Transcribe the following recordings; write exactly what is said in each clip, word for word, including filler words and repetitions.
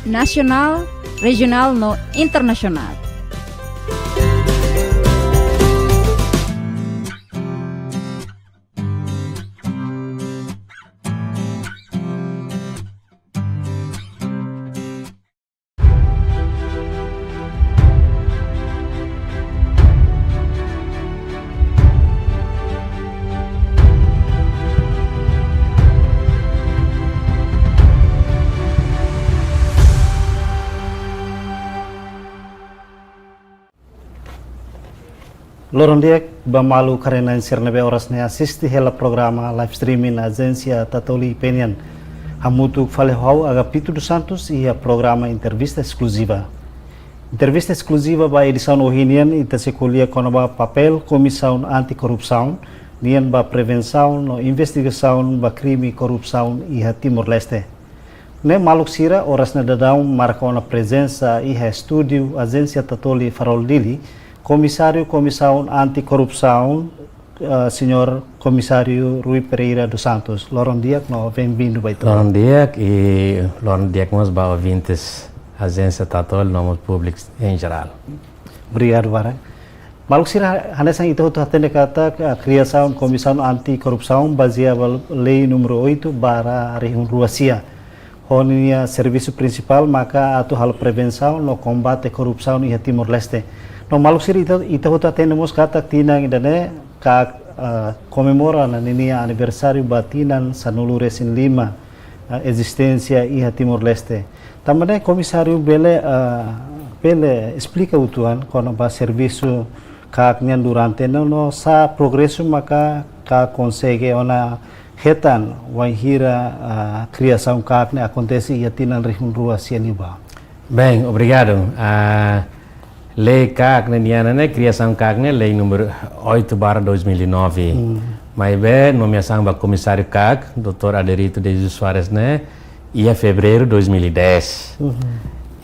nasionál, rejionál no internasionál. Loron di'ak ba maluk karena sira ne'ebé oras ne'e asiste hela programa live streaming Ajénsia Tatoli P N N. Hamutuk fali ho ha'u Agapito dos Santos iha programa entrevista eskluziva. Entrevista eskluziva ba edisaun ohin nian ita sei ko'alia kona-ba papél Komisaun Anti Korrupsaun nian ba prevensaun no investigasaun ba krime korrupsaun iha Timor-Leste. Ne'e maluk sira, oras ne'e daudaun marka ona prezensa iha estúdiu Ajénsia Tatoli Farol Dili, Komisáriu Komisaun Anti Korrupsaun, eh, Señór Komisáriu Rui Pereira dos Santos. Loron di'ak no bem-vindo ba ita. Loron di'ak i loron di'ak mós ba ouvintes Ajénsia Tatoli no mós públiku em geral. Obrigadu barak. Maluk sira, hanesan ita hotu hatene katak, ah, kriasaun Komisaun Anti Korrupsaun bazeia ba Lei númeru oito barra rihun rua sia. Ho ninia servisu prinsipál maka atu halo prevensaun no kombate korrupsaun iha Timor-Leste. No maluk sira, ita, ita hotu hatene mós katak tinan ida-ne'e KAK, ah, komemora ona ninia aniversáriu ba tinan sanulu-resin-lima, ah, ezisténsia iha Timor-Leste. Tanba ne'e Komisáriu bele, ah, bele esplika uitoan kona-ba servisu KAK nian durante ne'e no sá progresu maka KAK konsege ona hetan wainhira, ah, kriasaun KAK ne'e akontese iha tinan rihun rua sia liubá. Bem, obrigadu. Ah, lei KAK ne'e nian ne'e, kriasaun KAK ne'e, lei númeru oito barra dois mil e nove. Hmm. Maibé, nomeasaun ba Komisáriu KAK, doutór Aderito de Jesus Soares ne'e, iha fevereiru dois mil e dez. Uhum.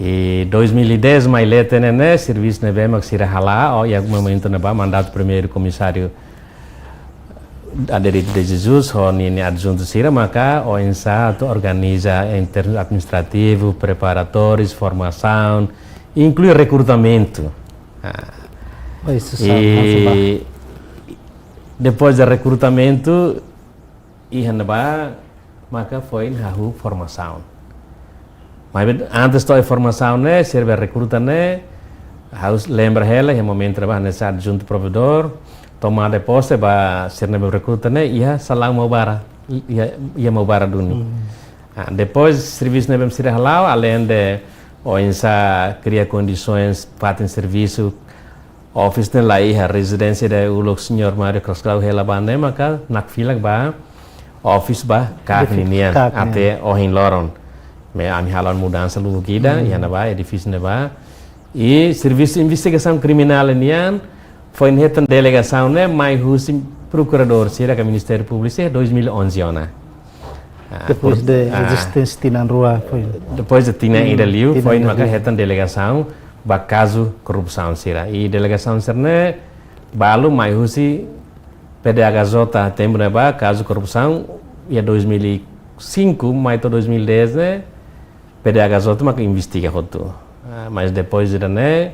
I dois mil e dez mai leten ne'e, ne'e, servisu ne'ebé mak sira hala'o, iha momentu ne'ebá, mandatu primeiru Komisáriu Aderito de Jesus, ho ninia adjuntu sira maka, oinsá atu organiza em termos administrativo, preparatórios, formasaun, inklui rekrutamentu. Ah. Oi, susah, I depois de rekrutamentu, iha ne'ebá, maka foin hahú formasaun. Maibé antes to'o formasaun ne'e, sira be rekruta ne'e, ha'u lembra hela, iha momentu ne'ebá, hanesan adjuntu provedór, tomada de posse ba sira ne'ebé rekruta ne'e, iha salaun Maubara, iha, iha Maubara duni. Hmm. Ah, depois, servisu ne'ebé sira hala'o, além de oinsá kria kondisoens fatin servisu, office ne'e la iha, rezidénsia ida uluk Señór Mário Crosclau hela ba ne'e maka nakfilak ba office ba KAK ninian, KAK nian, até ohin loron. Maibé ami halo mudansa lubuk ida, hmm, iha ne'ebá, edifísiu ne'ebá. I servisu investigasaun kriminál nian, foin hetan delegasaun ne'e mai husi prokuradór sira ka Ministériu Públiku sira dois mil e onze ona. Ah, depois por, de ah, ezisténsia tinan rua foin. Depois de tinan, hmm, ida liu, tinan foin ida maka liu, hetan delegasaun ba kazu korrupsaun sira. I delegasaun sira-ne'e balu mai husi PDHJ tempu ne'ebá, kazu korrupsaun, iha dois mil e cinco, mai to'o dois mil e dez ne'e, PDHJ maka investiga hotu. Ah, mas depois ida-ne'e,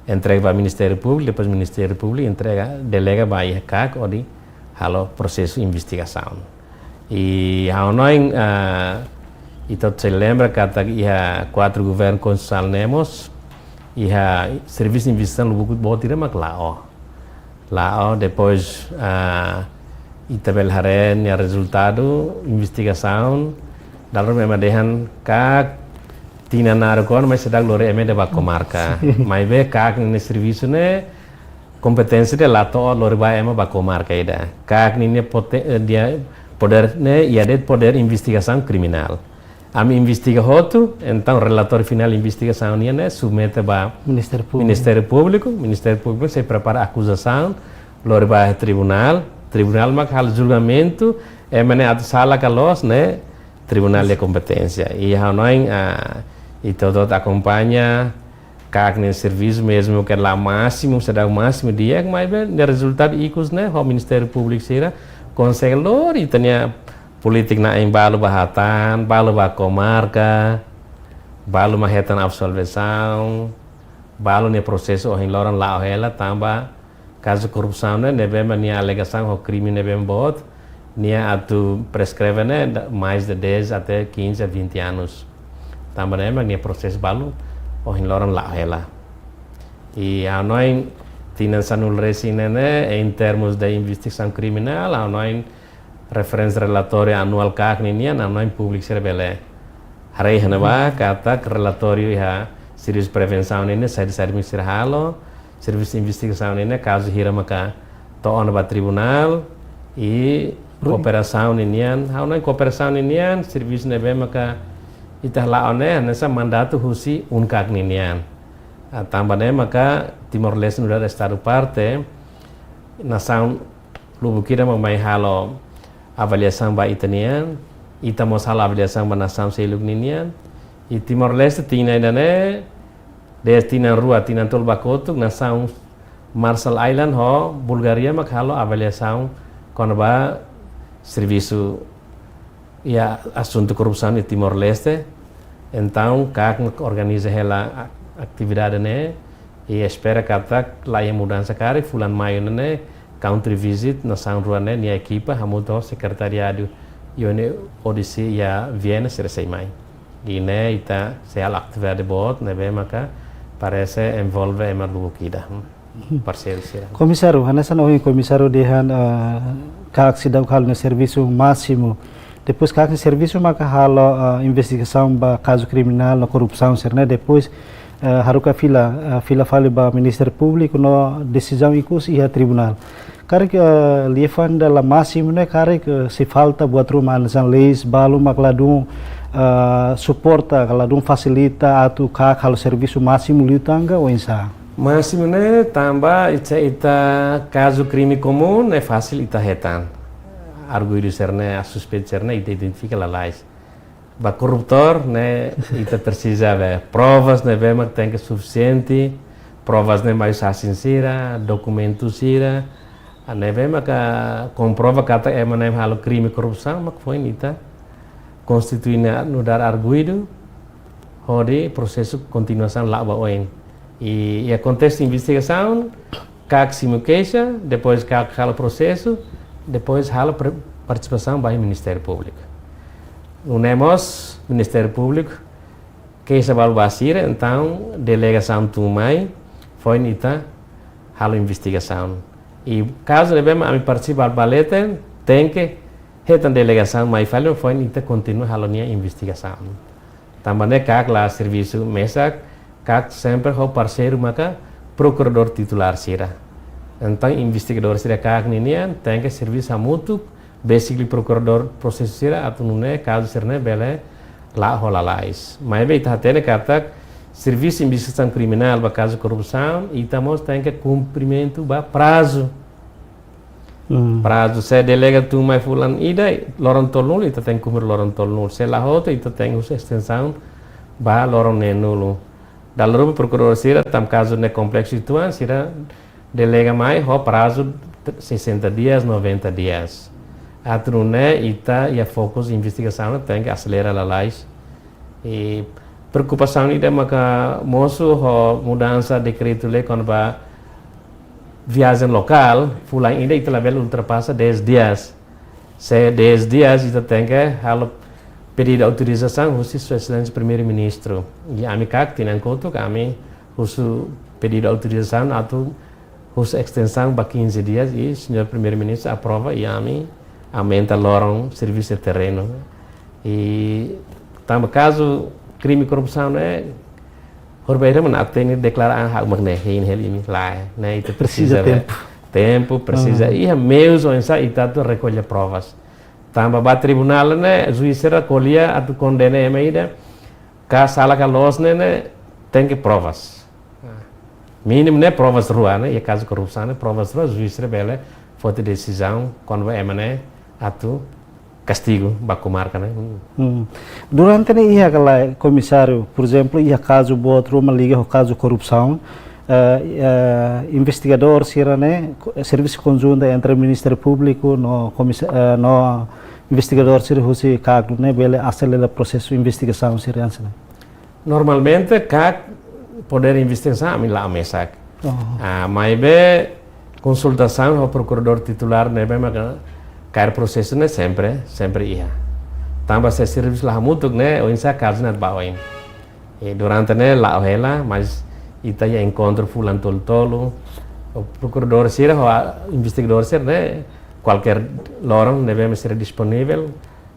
entrega ba Ministériu Públiku, depois Ministériu Públiku entrega, delega ba iha KAK hodi halo prosesu investigasaun. I ha'u hanoin, ah, ita sei lembra katak iha kuadru governu konstitusionál ne'e mós, iha servisu investigasaun lubuk boot ida mak la'o. La'o, depois, ah, ita bele haree nia rezultadu investigasaun, dala ruma ema dehan KAK tinan naruk ona, maibé seidauk lori ema ida ba komarka. Maibé KAK nia servisu ne'e, kompeténsia ida la to'o lori ba ema ba komarka ida. KAK ninia pote-, eh, nia podér ne'e, iha de'it podér investigasaun kriminál. Ami investiga hotu, entaun relatóriu finál investigasaun nian ne'e submete ba Ministériu Públiku. Ministériu Públiku, Ministériu Públiku sei prepara akuzasaun, lori ba tribunál, tribunál mak halo julgamentu, ema ne'e atu sala ka loos ne'e, tribunál nia kompeténsia. I ha'u hanoin, ah, ita hotu akompaña, KAK nia servisu mezmu ke la másimu, seidauk másimu di'ak, maibé nia rezultadu ikus ne'e, ho Ministériu Públiku sira, konsege lori ita-nia polítiku na'in balu ba hatán, balu ba komarka, balu mak hetan absolvisaun, balu nia prosesu ohin loron la'o hela tanba kazu korrupsaun ne'e, ne'ebé mak nia alegasaun ho krime ne'ebé mak boot, nia atu preskreve ne'e da-, mais de dez até quinze a vinte anos. Tanba ne'e mak nia prosesu balu ohin loron la'o hela. I ha'u hanoin tinan sanulu-resin ne'e, em termos de investigasaun kriminál, ha'u hanoin referénsia relatóriu anuál KAK ninian, ha'u hanoin públiku sira bele haree iha ne'ebá, katak relatóriu iha servisu prevensaun ne'e, saida-saida mak sira halo, servisu investigasaun ne'e, kazu hira maka to'o ona ba tribunál, i kooperasaun ninian, ha'u hanoin kooperasaun ninian, servisu ne'ebé maka ita hala'o ne'e, hanesan mandatu husi UNCAC ninian. Ah, tanba ne'e maka Timor-Leste nu'udar estadu parte, nasaun lubuk ida mak mai halo avaliasaun ba ita-nian, ita mós halo avaliasaun ba nasaun seluk ninian, i Timor-Leste tinan ida-ne'e, desde tinan rua, tinan tolu ba kotuk, nasaun Marshall Island ho Bulgária mak halo avaliasaun kona-ba servisu iha asuntu korrupsaun iha Timor-Leste. Entaun, KAK organiza hela a-, atividade ne'e, i espera katak laiha mudansa karik, fulan maiu ne'e, country visit nasaun rua ne'e, nia ekipa hamutuk ho sekretariadu UNODC iha Viena sira sei mai. I ne'e ita sei halo atividade boot, ne'ebé maka parese envolve ema lubuk ida. Hmm. Parseiru sira. Komisáriu, hanesan ohin komisáriu dehan, eh, KAK seidauk halo nia servisu másimu. Depois KAK nia servisu maka halo, eh, investigasaun ba kazu kriminál no korrupsaun sira-ne'e. Depois, eh, haruka fila, eh, fila fali ba Ministériu Públiku no desizaun ikus iha tribunál. Karik, eh, liafuan ida la másimu ne'e, karik, eh, sei falta buat ruma, hanesan leis balu mak ladún, eh, suporta, ka ladún fasilita atu KAK halo servisu másimu liután ka oinsá? Másimu ne'e tanba ita, ita kazu krime komún ne'e fasil ita hetan. Arguidu sira-ne'e, a suspeitu sira-ne'e ita identifika lalais. Ba korruptór ne'e ita presiza be provas ne'ebé mak tenke sufisiente, provas ne'e mai husi sasin sira, dokumentu sira, ah, ne'ebé maka komprova katak ema ne'e halo krime korrupsaun, mak foin ita konstitui nia nu'udar arguidu, hodi prosesu kontinuasaun la'o ba oin. I, iha kontestu investigasaun, KAK simu keixa, depois KAK halo prosesu, depois halo pre-, partisipasaun ba Ministériu Públiku. Nune'e mós Ministériu Públiku keixa balu ba sira, entaun delegasaun tun mai, foin ita halo investigasaun. I kazu ne'ebé mak ami partisipa ba leten, tenke hetan delegasaun mai fali, foin ita kontinua halo nia investigasaun. Tanba ne'e KAK la servisu mesak, KAK sempre ho parseiru maka prokuradór titulár sira. Entaun investigadór sira KAK ninian tenke servisu hamutuk, basically prokuradór prosesu sira atu nune'e kazu sira-ne'e bele la'o ho lalais. Maibé ita hatene katak servisu investigasaun kriminál ba kazu korrupsaun, ita mós tenke kumprimentu ba prazu. Hmm. Prazu, se delega tun mai fulan ida, loron tolunulu, ita tenke kumpre loron tolunulu. Se la hotu, ita tenke husu estensaun ba loron neenulu. Dala ruma prokuradór sira, tanba kazu ne'e kompleksu uitoan, sira delega mai ho prazu sesenta dias, noventa dias. Atu nune'e ita iha fokus investigasaun tenke aselera lalais. I preokupasaun ida maka mosu ho mudansa dekretu-lei kona-ba viajen lokál, fulan ida ita labele ultrapasa dez dias. Se dez dias ita tenke halo pedidu autorizasaun husi Sua Exelénsia Primeiru-Ministru. I ami KAK tinan kotuk ami husu pedidu autorizasaun atu husu estensaun ba quinze dias i señór Primeiru-Ministru aprova i ami aumenta loron servisu terrenu. I tanba kazu krime korrupsaun ne'e, hori bainhira mak ita hatene deklara an hak mak ne'e, hein hel imi lae, ne'e ita presiza be tempu. Tempu, presiza. Ah. Iha meius oinsá ita atu rekolla provas. Tanba ba tribunál ne'e, juís sira ko'alia atu kondena ema ida, ka sala ka loos ne'e, ne'e tenke provas. Mínimu ne'e provas rua ne'e, iha kazu korrupsaun ne'e provas rua, juís sira bele foti desizaun kona-ba ema ne'e atu kastigu ba komarka ne'e. Hmm. Hmm. Durante ne'e iha ka lae komisáriu, por ezemplu, iha kazu boot ruma liga ho kazu korrupsaun, eh, eh, investigadór sira-ne'e, ko-, servisu konjuntu entre Ministériu Públiku no komisa-, eh, no investigadór sira husi KAK ne'e bele aselera prosesu investigasaun sira hanesan ne'e? Normalmente, KAK podér investigasaun ami la'o mesak. Oh. Ah, maibé konsultasaun ho prokuradór titulár ne'ebé maka kaer prosesu ne'e sempre, sempre iha. Tanba se servisu la hamutuk ne'e, oinsá kazu ne'e ba oin. I durante ne'e la'o hela, mas ita iha enkontru fulan tolu-tolu. Ho prokuradór sira, ho, ah, investigadór sira ne'e, kualkér loron ne'ebé sira disponivel,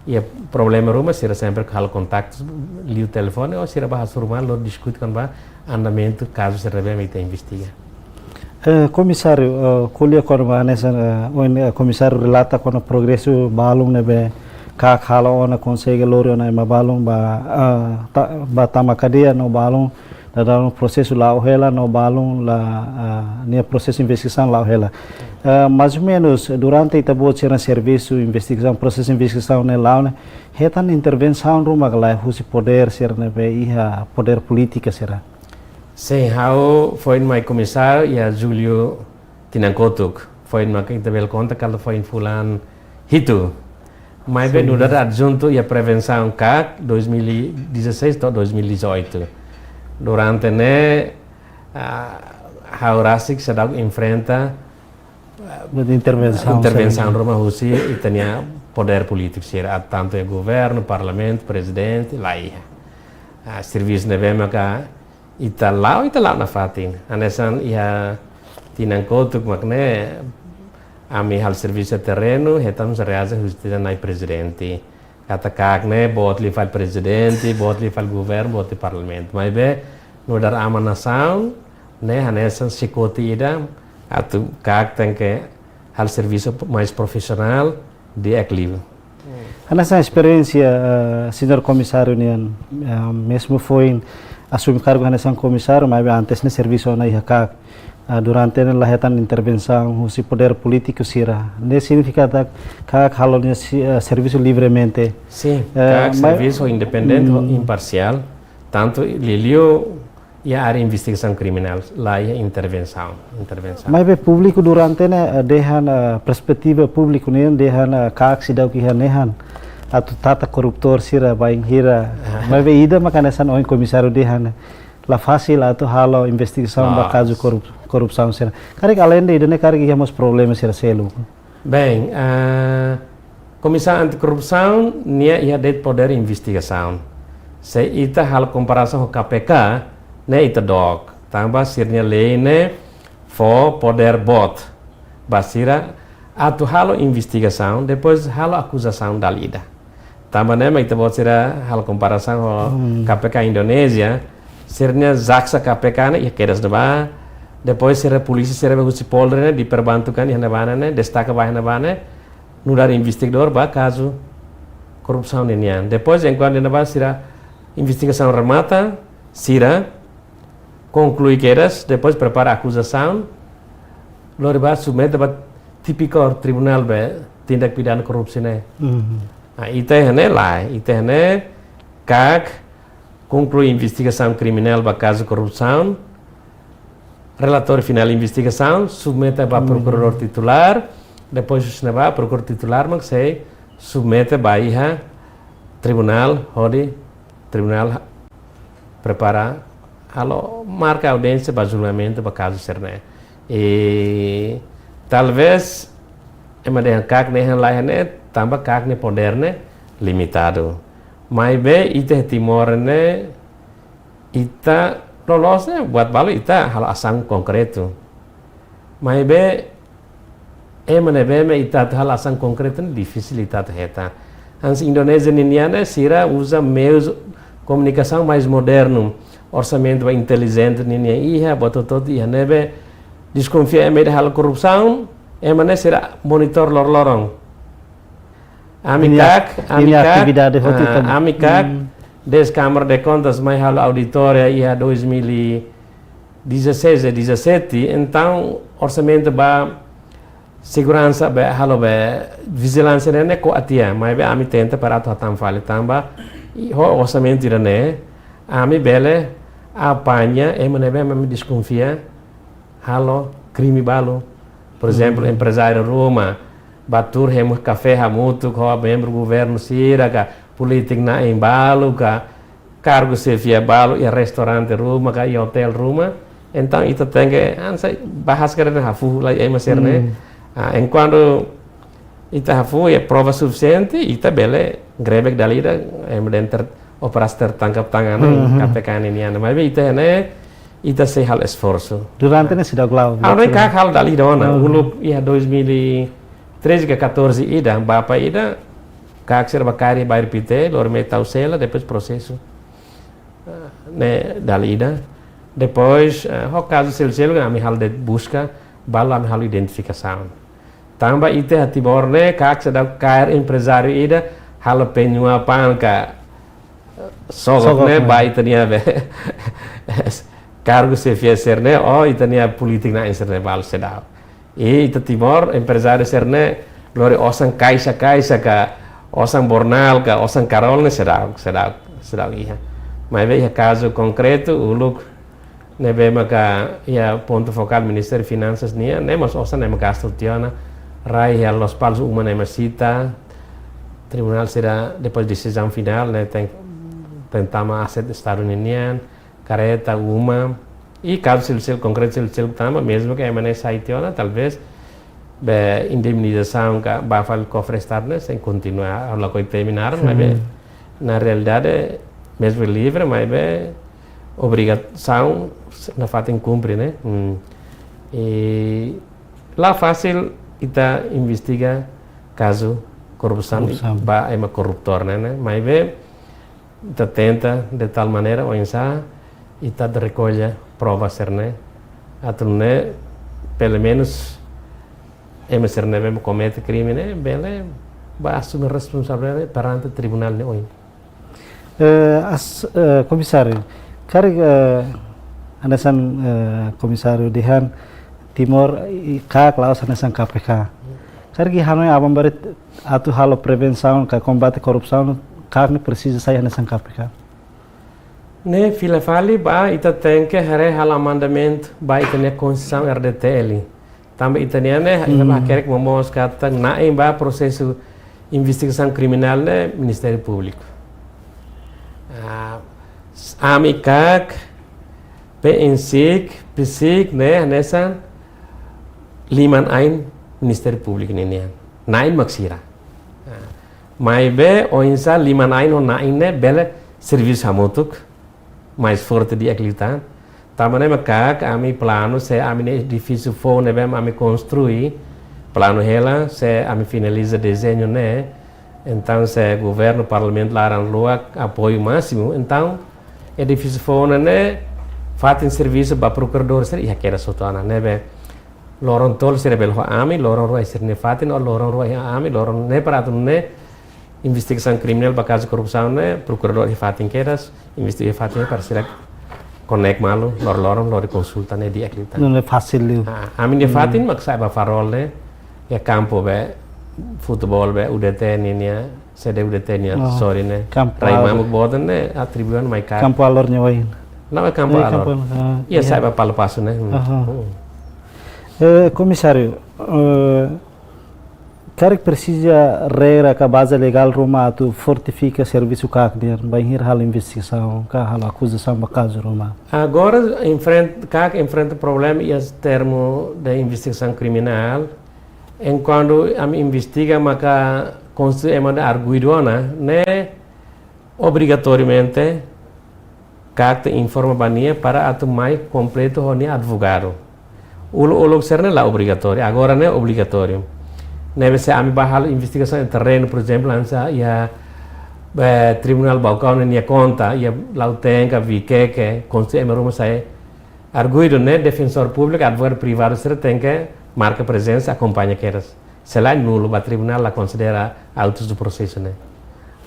iha problema ruma sira sempre halo kontaktu liu telefone ou sira bá hasoru malu diskute kona-ba andamentu kazu sira ne'ebé ita investiga. Eh, Komisáriu, eh, ko'alia kona-ba hanesan, eh, ohin, eh, Komisáriu relata kona-ba progresu balun ne'ebé KAK halo ona konsege lori ona ema balun ba, eh, ta-, ba tama kadeia no balun daudaun prosesu la'o hela no balun la, ah, nia prosesu investigasaun la'o hela. Ah, mais ou menus, durante ita-boot sira servisu investigasaun, prosesu investigasaun ne'e la'o ne'e, hetan intervensaun ruma ka lae husi podér sira ne'ebé iha podér polítika sira? Sin, ha'u foin mai komisáriu iha jullu tinan kotuk. Foin maka ita bele konta katak foin fulan hitu. Maibé, sin, nu'udar adjuntu iha prevensaun KAK dois mil e dezasseis to'o dois mil e dezoito. Durante ne'e, ah, ha'u rasik seidauk enfrenta, ah, intervensaun, intervensaun sin, ruma husi ita-nia podér polítiku sira, tantu iha governu, parlamentu, prezidente, la iha. Ah, servisu ne'ebé maka ita la'o, ita la'o nafatin. Hanesan iha tinan kotuk mak ne'e, ami halo servisu terrenu, hetan mós reasaun husi ita-nia prezidente. Katak KAK ne'e boot liu fali prezidente, boot liu fali governu, boot liu fali parlamentu. Maibé, nu'udar aman nasaun, ne'e hanesan xikote ida, atu KAK tenke halo servisu mais profisionál, di'ak liu. Hanesan esperiénsia, eh, señór Komisáriu nian, eh, mezmu foin asume kargu hanesan komisáriu, maibé antes ne'e servisu ona iha KAK, eh, durante ne'e la hetan intervensaun husi podér polítiku sira. Ne'e signifika katak KAK halo nia si-, eh, servisu livremente. Sin, eh, KAK mai-, servisu independente, hmm, imparsiál, tantu liuliu iha área investigasaun kriminál, la iha intervensaun, intervensaun. Maibé públiku durante ne'e, eh, dehan, eh, perspetiva públiku ne'e dehan, eh, KAK seidauk iha nehan atu trata korruptór sira bainhira. Maibé ida maka hanesan ohin Komisáriu dehan, la fasil atu halo investigasaun ba, ah, kazu korrup-, korrupsaun sira. Karik alende ida-ne'e karik iha mós problema sira seluk. Bem, ah, Komisaun Antikorrupsaun nia iha de'it podér investigasaun. Se ita halo komparasaun ho KPK, ne'e ita dook. Tanba sira-nia lei ne'e fó podér boot ba sira atu halo investigasaun, depois halo akuzasaun dala ida. Tanba ne'e mak ita-boot sira halo komparasaun ho, hmm, KPK Indonézia, sira-nia jaksa KPK ne'e iha kedas ne'ebá, depois sira polísia sira husi Polri ne'e diperbantukan iha ne'ebá ne'e, destaka ba iha ne'ebá ne'e, nu'udar investigadór ba kazu korrupsaun ninian. Depois, enkuantu iha ne'ebá sira investigasaun remata, sira konklui kedas, depois prepara akuzasaun, lori ba submete ba Tipikor, tribunál ba tindak pidana korrupsi ne'e. Mhm. Ah, ita iha ne'e lae, ita iha ne'e KAK konklui investigasaun kriminál ba kazu korrupsaun, relatóriu finál investigasaun, submete ba, hmm, prokuradór titulár, depois husi ne'ebá prokuradór titulár mak sei submete ba iha tribunál, hodi tribunál prepara, halo, marka audiénsia ba julgamentu ba kazu sira-ne'e. I talvés ema dehan KAK ne'e han lae ne'e, tanba KAK nia podér ne'e limitadu. Maibé ita iha Timor ne'e, ita loloos ne'e buat balu ita halo asaun konkretu. Maibé ema ne'ebé mak ita atu halo asaun konkretu ne'e difisil ita atu hetan. Hanesan Indonézia ninian ne'e sira uza meius komunikasaun mais modernu, orsamentu ba intelijente ninian iha, buat hotu-hotu iha ne'ebé deskonfia ema ida halo korrupsaun, ema ne'e sira monitor loroloron. Ami, ninia, KAK, ami, ninia KAK, atividade hotu, ah, ita, ami KAK, hmm, dezde Câmara de Contas mai halo auditória iha dois mil e dezasseis e dezassete, entaun orsamentu ba seguransa be halo be vijilánsia ne'e ne'e ko'alia tiha, maibé ami tenta para atu hatán fali tanba, i ho orsamentu ida-ne'e, ami bele apaña ema ne'ebé ami deskonfia halo krime balu. Por ezemplu, hmm, emprezáriu ruma, bá tuur hemu kafé hamutuk ho membru governu sira ka, polítiku na'in balu ka, kargu xefia balu iha restaurante ruma ka iha hotel ruma, entaun ita tenke, ah, sai bahas kare na hafu lai ema sira ne'e. Hmm. Ah, enkuantu ita hafu iha prova sufisiente, ita bele grebek dala ida, ema denter operasi tertangkap tangan, hmm, K P K nian. Maibé ita ne'e, ita sei halo esforsu. Durante ne'e seidauk la'o. Ah, ne'e KAK halo dala ida ona. Hmm. Uluk iha dois mil e treze ka catorze ida, bapa ida, KAK sira ba kaer iha bairru Pité, lori mai tau sela, depois prosesu. Ah, ne'e dala ida. Depois, eh, ho kazu seluk-seluk, ami halo de'it buska, balu ami halo identifikasaun. Tanba ita iha Timor ne'e, KAK seidauk kaer emprezáriu ida, halo peñua pan ka, eh, sogok, sogok ne'e, ne'e, ba ita-nia be kargu xefia sira ne'e, ou ita-nia polítiku na'in sira ne'e, balu seidauk. I ita Timor, emprezáriu sira ne'e, lori osan kaixa-kaixa ka, osan bornal ka, osan karol ne'e seidauk, seidauk, seidauk iha. Maibé iha kazu konkretu, uluk ne'ebé maka iha pontu fokál Ministériu Finansas nian, ne'e mós osan ne'e mak gastu tiha ona, rai iha Lospalos uma ne'e mak sita, tribunál sira depois desizaun finál, ne'e tenke, tenke tama aset Estadu ninian, kareta, uma, i kazu seluk-seluk, konkretu seluk-seluk tanba, mezmu ke ema ne'e sai tiha ona, talvés, be indemnizasaun ka ba fali kofre Estadu ne'e, sei kontinua, lakohi terminar, maibé, hmm, na realidade, mezmu livre, maibé, obrigasaun, nafatin kumpre, ne'e? Hmm. I la fasil ita investiga kazu korrupsaun, korrupsaun, ba ema korruptór ne'e, ne'e? Maibé, ita tenta de tal maneira oinsá ita rekolla prova sira ne'e, atu nune'e, pelumenus, ema sira ne'ebé komete krime ne'e, bele ba asume responsabilidade perante tribunál ne'e oin. Eh, as-, eh, Komisáriu, karik, eh, hanesan, eh, Komisáriu dehan Timor i KAK la'ós hanesan K P K. Karik hanoin aban-bainrua atu halo prevensaun ka kombate korrupsaun, KAK ne'e presiza sai hanesan K P K. Ne'e fila fali ba ita tenke haree halo amendamentu ba ita-nia Konstituisaun R D T L. Tanba ita-nian ne'e, ita, hmm, hakerek momoos katak na'in ba prosesu investigasaun kriminál ne'e Ministériu Públiku. Ah, s-, ami KAK, PNSIK, PSIK ne'e hanesan liman ain Ministériu Públiku ninian. Na'in mak sira. Ah, maibé oinsá liman ain ho na'in ne'e bele servisu hamutuk, mais forte di'ak liután. Tanba ne'e mak KAK ami planu se ami-nia edifísiu foun ne'ebé ami konstrui, planu hela se ami finaliza dezeñu ne'e. Entaun se governu, parlamentu laran luak apoiu másimu, entaun edifísiu foun ne'e fatin servisu ba prokuradór sira iha kedas hotu ona ne'ebé loron tolu sira bele ho ami, loron rua iha sira-nia fatin, ou loron rua iha ami, loron ne'e para atu nune'e investigasaun kriminál ba kazu korrupsaun ne'e, prokuradór iha fatin kedas, investiga iha fatin para sira konek malu, lor-loron, lori konsulta ne'e di'ak liután. Nune'e fasil liu. Ah, ami-nia, hmm, fatin mak sa'e ba Farol ne'e, iha kampu be, futeból be, U D T ninia, sede U D T nian, oh, sorin ne'e. Kampu Rai Alor. Mamuk boot ne'e, atribui ona mai KAK. Kampu Alor nia oin. Lae, kampu, eh, Alor. Kampu Alor, ah, iha, iha, sa'e ba Palu Pasu ne'e. Hmm. Aha. Hmm. Eh, Komisáriu, eh, karik presiza regra ka baze legál ruma atu fortifika servisu KAK nian, bainhira halo investigasaun ka halo akuzasaun ba kazu ruma. Agora, enfrenta, KAK enfrenta problema iha termu de investigasaun kriminál. Enkuantu ami investiga maka konstitui ema ne'e arguidu ona, ne'e obrigatoriamente KAK tenke informa ba nia para atu mai kompletu ho nia advogadu. Uluk-uluk sira ne'e la obrigatóriu, agora ne'e obrigatóriu. Ne'ebé se ami ba halo investigasaun iha terrenu, por ezemplu, hanesan iha, eh, Tribunál Baucau ne'e nia konta, iha Lautein ka Viqueque, konstitui ema ruma sai arguidu ne'e, defensór públiku, advogadu privadu sira tenke marka prezensa, akompaña kedas. Se lae, nulu, ba tribunál la konsidera autus do prosesu ne'e.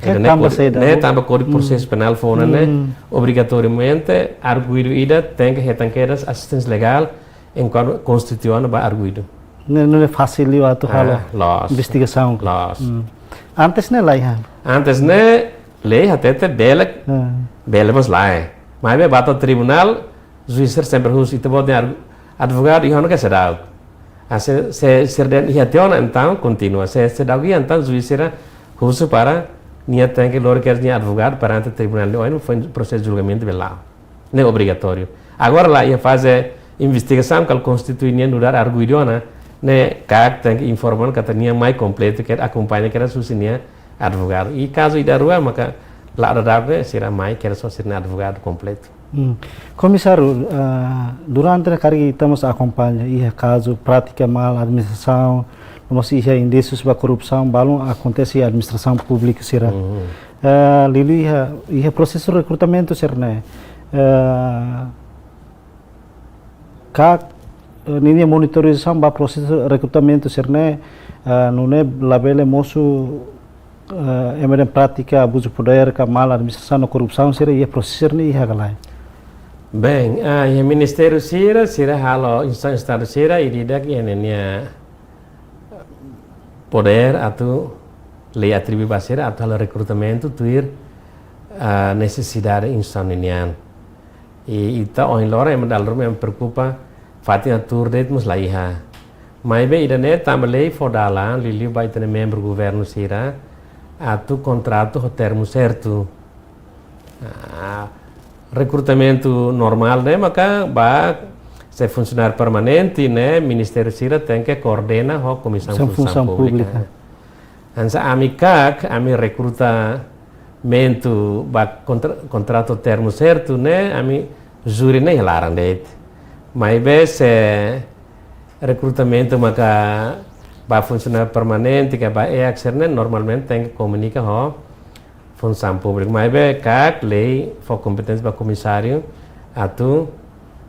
Ke, entaun ne'e tanba kódigu, saida, ne'e tanba Kódigu, hmm, Prosesu Penál foun ne'e, hmm, obrigatoriamente arguidu ida tenke hetan kedas asisténsia legál enkuantu konstitui ona ba arguidu. Ne'e, ne'e fasil liu atu, ah, halo, loos, investigasaun. Loos. Hmm. Antes ne'e laiha. Antes ne'e lei hatete bele, ah, bele mós lae. Maibé ba to'o tribunál, juís sira sempre husu, ita-boot nia argu-, advogadu iha ona ka seidauk. Ah, se, se, se sira dehan iha tiha ona, entaun kontinua. Se, seidauk iha, entaun juís sira husu para nia tenke lori kedas nia advogadu perante tribunál de oin, foin prosesu julgamentu bele la'o. Ne'e obrigatóriu. Agora la iha faze investigasaun, kal konstitui nia nu'udar arguidu ona, ne'e KAK tenke informa katak nia mai kompletu, ke akompaña kedas husi nia advogadu. I kazu ida rua maka la'o dadabe, sira mai kedas ho sira-nia advogadu kompletu. Hmm. Komisáriu, ah, durante ne'e karik ita mós akompaña iha kazu prátika mal administrasaun, no mós iha indísius ba korrupsaun balun akontese iha administrasaun públika sira. Hmm. Ah, liuliu iha, iha prosesu rekrutamentu sira-ne'e. Ah, KAK, eh, ninia monitorizasaun ba prosesu rekrutamentu sira-ne'e, ah, nune'e labele mosu, eh, ema ida-ne'e prátika abuzu podér ka mal administrasaun no korrupsaun sira iha prosesu sira-ne'e iha ka lae? Bem, ah, iha ministériu sira, sira halo insan estadu sira, ida-idak iha ninia podér atu lei atribui ba sira atu halo rekrutamentu tuir, ah, nesesidade instituisaun nian. I ita ohin loron ema dala ruma ema preokupa fatin atu tuur de'it mós la iha. Maibé ida-ne'e tanba lei fó dalan liuliu ba ita-nia membru governu sira atu kontratu ho termu sertu. Ah, rekrutamentu normál ne'e maka ba se funsionáriu permanente ne'e ministériu sira tenke koordena ho Komisaun Komisaun Funsaun Funsaun Públika. Públika. Hanesan ami KAK, ami rekrutamentu ba kontra-, kontratu termu sertu ne'e, ami juri ne'e iha laran de'it. Maibé se rekrutamentu maka ba funsionáriu permanente ka ba E A K sira-ne'e normalmente tenke komunika ho Funsaun Públika. Maibé KAK lei fó kompeténsia ba komisáriu atu,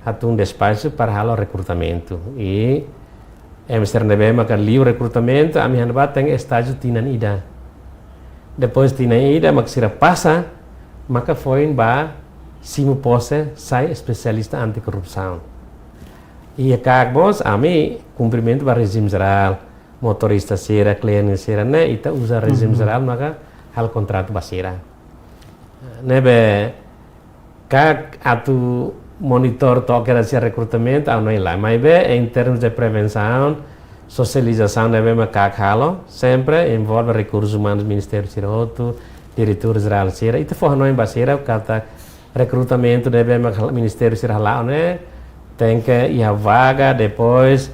atu un despaxu para halo rekrutamentu. I ema sira ne'ebé maka liu rekrutamentu, ami hanoin ba tenke estájiu tinan ida. Depois tinan ida maka sira pasa, maka foin ba simu pose sai espesialista anti korrupsaun. I KAK mós ami kumprimentu ba rejime jerál, motorista sira, kliente sira ne'e, ita uza rejime Mhm. jerál maka halo kontratu ba sira. Ne'ebé KAK atu monitor to'o kedas sira rekrutamentu, ha'u hanoin lae. Maibé, em termos de prevensaun, sosializasaun ne'ebé mak KAK halo, sempre envolve rekursus umanus ministériu sira hotu, diretór jerál sira. Ita fó hanoin ba sira katak rekrutamentu ne'ebé mak ministériu sira hala'o ne'e, tenke iha vaga, depois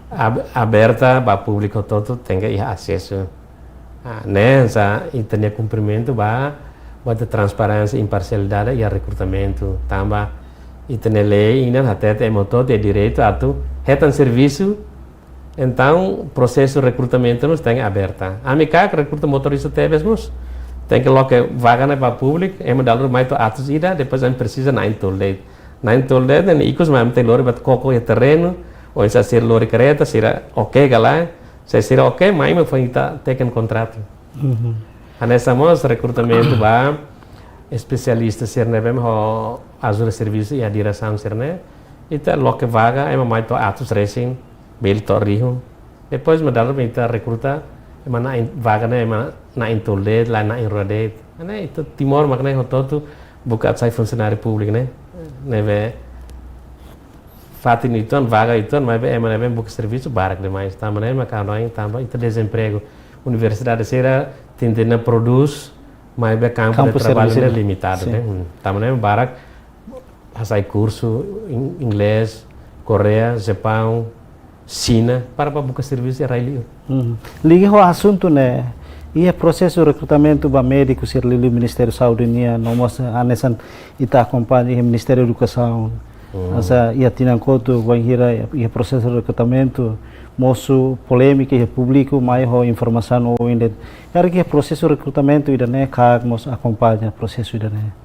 ab-, aberta ba públiku hotu-hotu, tenke iha asesu. Ah, ne'e hanesan ita-nia kumprimentu ba, ba ita transparénsia, imparsialidade iha rekrutamentu. Tanba ita-nia lei ida hatete ema hotu-hotu iha direitu atu hetan servisu, entaun prosesu rekrutamentu mós tenke aberta. Ami KAK rekruta motorista tebes mós tenke loke vaga ne'e ba públiku, ema dala ruma mai to'o atus ida, depois ami presiza na'in tolu de'it. Na'in tolu de'it, ne'e ikus mak ami tenke lori ba koko iha terrenu, oinsá sira lori kareta, sira oke ka lae, se sira oke, mai mak foin ita teken kontratu. Mhm. Hanesan mós rekrutamentu ba espesialista sira ne'ebé mak ho ajuda servisu iha diresaun sira-ne'e, ita loke vaga, ema mai to'o atus resin, bele to'o rihun. Depois mak dala ruma ita rekruta, ema na'in vaga ne'e, ema na'in tolu de'it, lae na'in rua de'it. Ne'e ita Timor mak ne'e hotu-hotu buka atu sai funsionáriu públiku ne'e. Ne'ebé fatin uitoan, vaga uitoan, maibé ema ne'ebé buka servisu barak demais. Tanba ne'e mak ha'u hanoin tanba ita dezempregu. Universidade sira tenta prodús, maibé kampu de Kampu traballu servisu ne'e sira. Limitadu, Sin. Ne'e. Hmm. Tanba ne'e barak hasai kursu in-, inglés, Koreia, Japaun, Xina, para ba buka servisu iha rai-li'ur. Hmm. Liga ho asuntu ne'e, iha prosesu rekrutamentu ba médiku sira liuliu Ministériu Saúde nian, no mós hanesan ita akompaña iha Ministériu Edukasaun. Hmm. Hanesan iha tinan kotuk bainhira iha prosesu rekrutamentu, mosu polémika iha públiku, mai ho informasaun oin de'it. Karik iha prosesu rekrutamentu ida-ne'e, KAK mós akompaña prosesu ida-ne'e.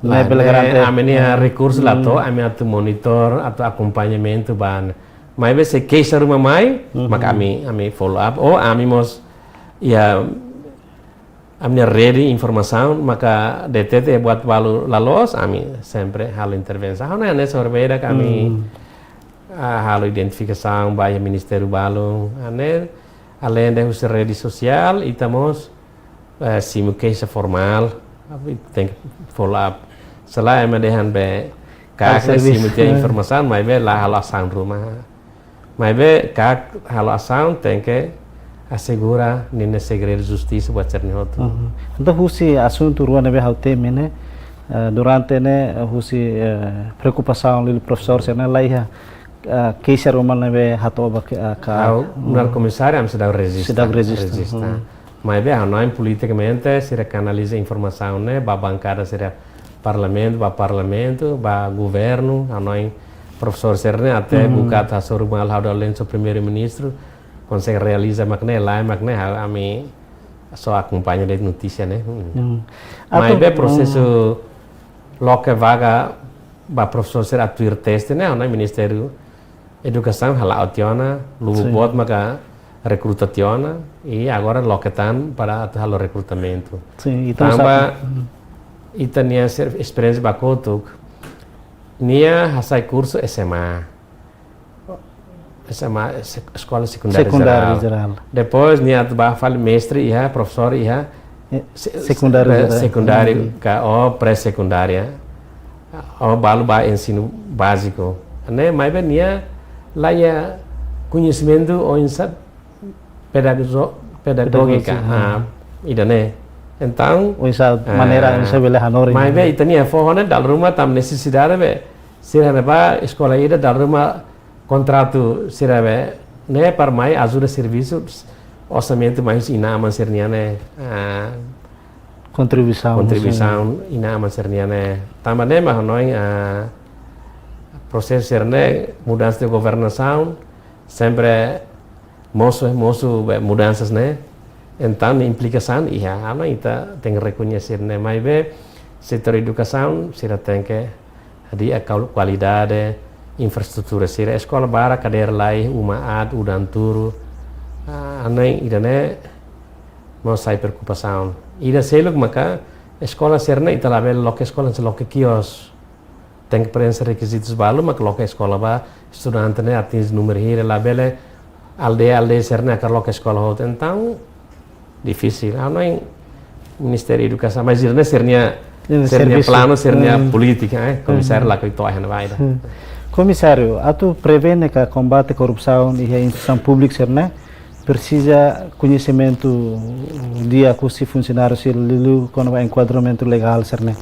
Ne'e Lae, bele ne'e garante. Ami-nia Hmm. rekursu la Hmm. to'o, ami atu monitor, atu akompañamentu ba. Maibé se keixa ruma mai, Mhm. maka ami, ami follow up. Ou ami mós, iha, ami-nia rede informasaun, maka detete buat balu la loos, ami sempre halo intervensaun. Ha'u hanoin hanesan orbeda kami, Hmm. ah, halo identifikasaun ba iha ministériu balu. Hanesan, além de husi rede sosiál, ita mós eh, simu keixa formál, tenke follow up. Se lae ema dehan be KAK ne'e servisu. Simu tiha informasaun, maibé la halo asaun ruma. Maibé KAK halo asaun, tenke asegura ninia segredu justisa buat sira-ne'e hotu. Mhm. Entaun husi asuntu rua ne'ebé ha'u temi ne'e, eh, durante ne'e, eh, husi, eh, preokupasaun liu profesór sira-ne'e la iha, eh, keixa ruma ne'ebé hato'o ba ke, eh, ka. Ha'u nu'udar komisáriu ami seidauk rejista. Seidauk rejista. Rejista. Mhm. Maibé ha'u hanoin politikamente sira kanaliza informasaun ne'e ba bankada sira parlamentu, ba parlamentu, ba governu, ha'u hanoin profesór sira-ne'e até, mhm, buka atu hasoru malu ha'u dala ida lenso primeiru-ministru, konsege realiza mak ne'e, lae mak ne'e, ha'u, ami só akompaña de'it notísia ne'e. Hmm. Hmm. Maibé, atu, prosesu, hmm, loke vaga ba profesór sira atu tuir teste ne'e, ha'u hanoin Ministériu Edukasaun hala'o tiha ona, lubuk, sin, boot maka rekruta tiha ona, i agora loke tan para atu halo rekrutamentu. Sin, entaun tanba sa-, hmm, ita-nia ser-, esperiénsia ba kotuk, nia hasai kursu S M A. S M A, se-, Eskola Sekundária, Sekundária Jerál. Jerál. Depois, nia atu ba fali mestre iha, profesór iha, eh, se-, sekundária, eh, jerál, sekundáriu, hmm, ka, ou pré-sekundária, ou balu ba ensinu báziku. Ne'e, maibé nia la iha koñesimentu oinsá pedagozo-, pedagójika, pedagójika, ah, hmm, ida-ne'e. Entaun, oinsá, ah, maneira oinsá bele hanorin, maibé, hmm, ita-nia foho ne'e dala ruma tanba nesesidade be, sira ne'ebá eskola ida dala ruma kontratu sira be, ne'e para mai ajuda servisu, orsamentu mai husi inan-aman sira-nian ne'e, ah, kontribuisaun, kontribuisaun, sin, inan-aman sira-nian ne'e. Tanba ne'e mak ha'u hanoin, ah, prosesu sira-ne'e, mudansa de governasaun, sempre mosu, mosu be mudansas ne'e. Entaun implikasaun iha, ha'u hanoin ita tenke rekoñese ne'e, maibé setór edukasaun sira tenke hadi'a kau-, kualidade, infraestrutura sira, eskola barak kadeira laiha, uma aat, udan turu. Ah, ha'u hanoin ida-ne'e mós sai preokupasaun. Ida seluk maka eskola sira-ne'e ita labele loke eskola, se loke kios. Tenke prenxe rekizitus balu, mak loke eskola ba estudante ne'e atinje númeru hira, labele aldeia, aldeia sira-ne'e hakarak loke eskola hotu. Entaun difisil. Ha'u hanoin Ministériu Edukasaun, mas sira-ne'e sira-nia, sira-nia servisu, planu, sira-nia, hmm, polítika, eh, komisáriu, hmm, lakohi to'o iha ne'ebá ida. Hmm. Komisáriu, atu prevene ka kombate korrupsaun iha instituisaun públika sira-ne'e, presiza koñesimentu di'ak husi funsionáriu sira liuliu kona-ba enkuadramentu legál sira-ne'e.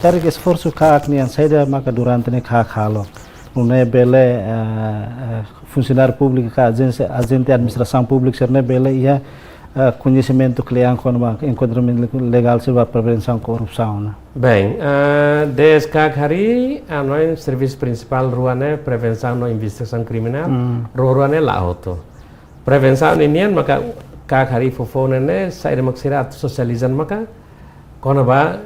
Karik esforsu KAK nian saida maka durante ne'e KAK halo. Nune'e bele, eh, eh, funsionáriu públiku ka ajénsia, ajente administrasaun públika sira-ne'e bele iha, eh, koñesimentu kle'an kona-ba enkuadramentu legál sira ba prevensaun korrupsaun ne'e. Bem, ah, desde KAK harii, ha'u hanoin servisu prinsipál rua ne'e, prevensaun no investigasaun kriminál, hmm, rua-rua ne'e la'o hotu. Prevensaun ninian maka KAK harii foufoun ne'e, saida mak sira atu sosializa maka kona-ba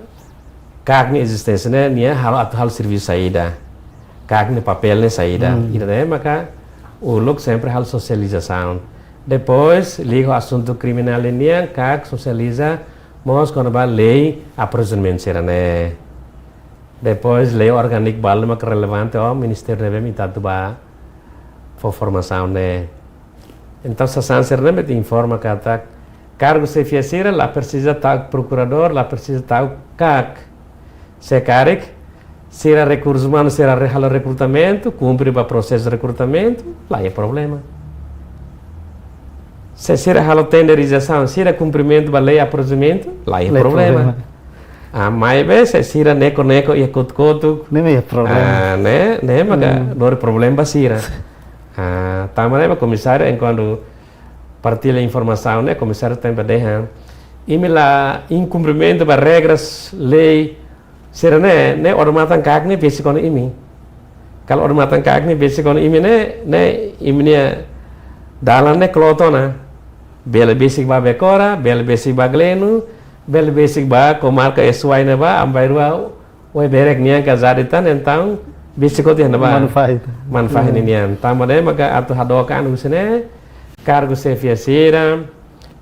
KAK nia ezisténsia ne'e, nia halo atu halo servisu saida. KAK nia papél ne'e saida. Hmm. Ida-ne'e maka uluk sempre halo sosializasaun. Depois, liga ho asuntu kriminál ninian, KAK sosializa mós kona-ba lei aprovisionamentu sira-ne'e. Depois, lei orgániku balu mak relevante, ó, ministériu ne'ebé mak ita atu ba fó formasaun ne'e. Entaun, sasán sira-ne'e mak ita informa katak kargu xefia sira la presiza ta'uk prokuradór, la presiza ta'uk KAK. Se karik, sira rekursus umanus, sira re-, halo rekrutamentu, kumpre ba prosesu rekrutamentu, la iha problema. Se sira halo tenderizasaun, sira kumprimentu ba lei aprovisionamentu, la iha, la iha problema, problema. Ah, maibé, se sira neko-neko iha kotuk-kotuk, ne'e mak iha problema. Ah, ne'e, ne'e maka, hmm, lori problema ba sira. Ah, tanba ne'e mak komisáriu, enkuantu partilla informasaun ne'e, komisáriu tenke dehan, imi la inkumprimentu ba regras, lei, sira-ne'e, ne'e odamatan KAK ne'e besik ona imi. Kalau odamatan KAK ne'e besik ona imi ne'e, ne'e imi-nia dalan ne'e kloot ona. Bele besik ba Becora, bele besik ba Gleno, bele besik ba komarka Esuai ne'ebá, Ambairua, Oeberek nian ka Zaditan, entaun besik hotu iha ne'ebá. Manu fahi. Manu fahi, hmm, ninian. Tanba ne'e maka atu hadook an husi ne'e, kargu xefia sira,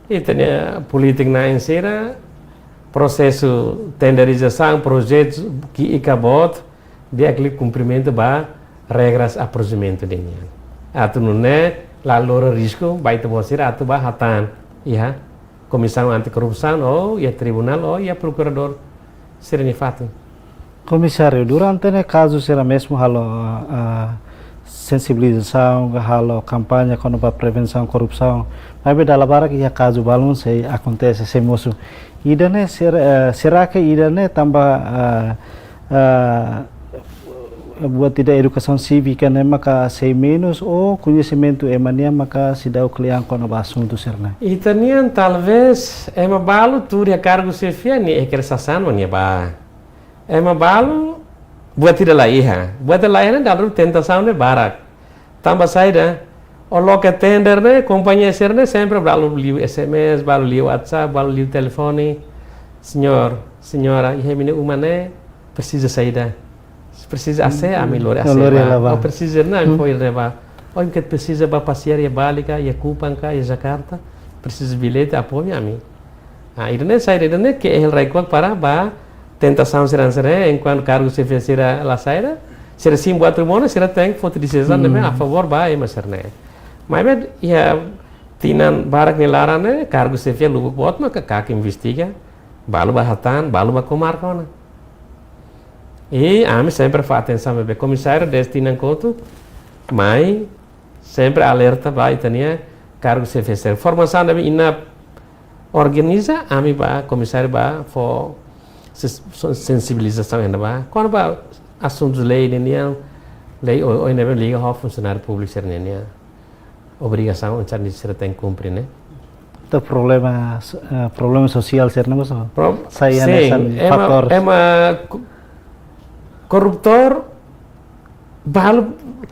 ita-nia polítiku na'in sira, prosesu tenderizasaun, projetu ki'ik ka boot, di'ak liu kumprimentu ba regras aprovisionamentu ninian. Atu nune'e la lori risku ba ita-boot sira atu ba hatán iha Komisaun Anti-Korrupsaun, ou iha tribunál, ou iha prokuradór sira-nia fatin. Komisáriu, durante ne'e kazu sira mezmu halo, ah, ah, sensibilizasaun, halo kampaña kona-ba prevensaun korrupsaun. Maibé dala barak iha kazu balun sei akontese, sei mosu. Ida-ne'e ser-, eh, será que ida-ne'e tanba, ah, ah, buat ida edukasaun sívika ne'e maka sei menus ou koñesimentu ema nian maka seidauk kle'an kona-ba asuntu sira-ne'e? Ita-nian talvés ema balu tuur iha kargu xefia nia iha kedas sasán mak nia bá. Ema balu buat ida la iha. Buat ida la iha ne'e dala ruma tentasaun ne'e barak. Tanba saida, o loke tender ne'e, kompañia sira-ne'e sempre balu liu S M S, balu liu WhatsApp, balu liu telefone. Señór, señora, iha imi-nia uma ne'e presiza saida? Presiza A C, ami lori A C lori bá. Lori bá. O presiza ne'e, ami fó ne'e bá. O imi ke presiza bá pasiar iha Bali ka, iha Kupang ka, iha Jakarta, presiza billete, apoiu ami. Ah, ida-ne'e saida, ida-ne'e ke hela rai-kuak para ba tentasaun sira-ne'e, enkuantu kargu xefia sira la saida, sira simu buat ruma ona, sira tenke foti desizaun ne'ebé a favór ba ema sira-ne'e. Maibé iha tinan barak nia laran ne'e, kargu xefia lubuk boot maka kak investiga, balu bá hatán, balu bá komarka ona. I ami sempre fó atensaun, maibé komisáriu dezde tinan kotuk mai sempre alerta ba ita-nia kargu xefia sira. Formasaun ne'ebé INAP organiza, ami bá, komisáriu bá fó ses-, so-, sensibilizasaun ida bá. Kona-ba asuntu lei ne'e nian, lei o, o ne'ebé liga ho funsionáriu públiku sira-ne'e nian. Obrigasaun oinsá sira tenke kumpre, ne'e? Entaun problema so-, eh, problema sosiál sira-ne'e mós. Pro-, sai sin, hanesan ema, fatór. Ema ko-, korruptór, balu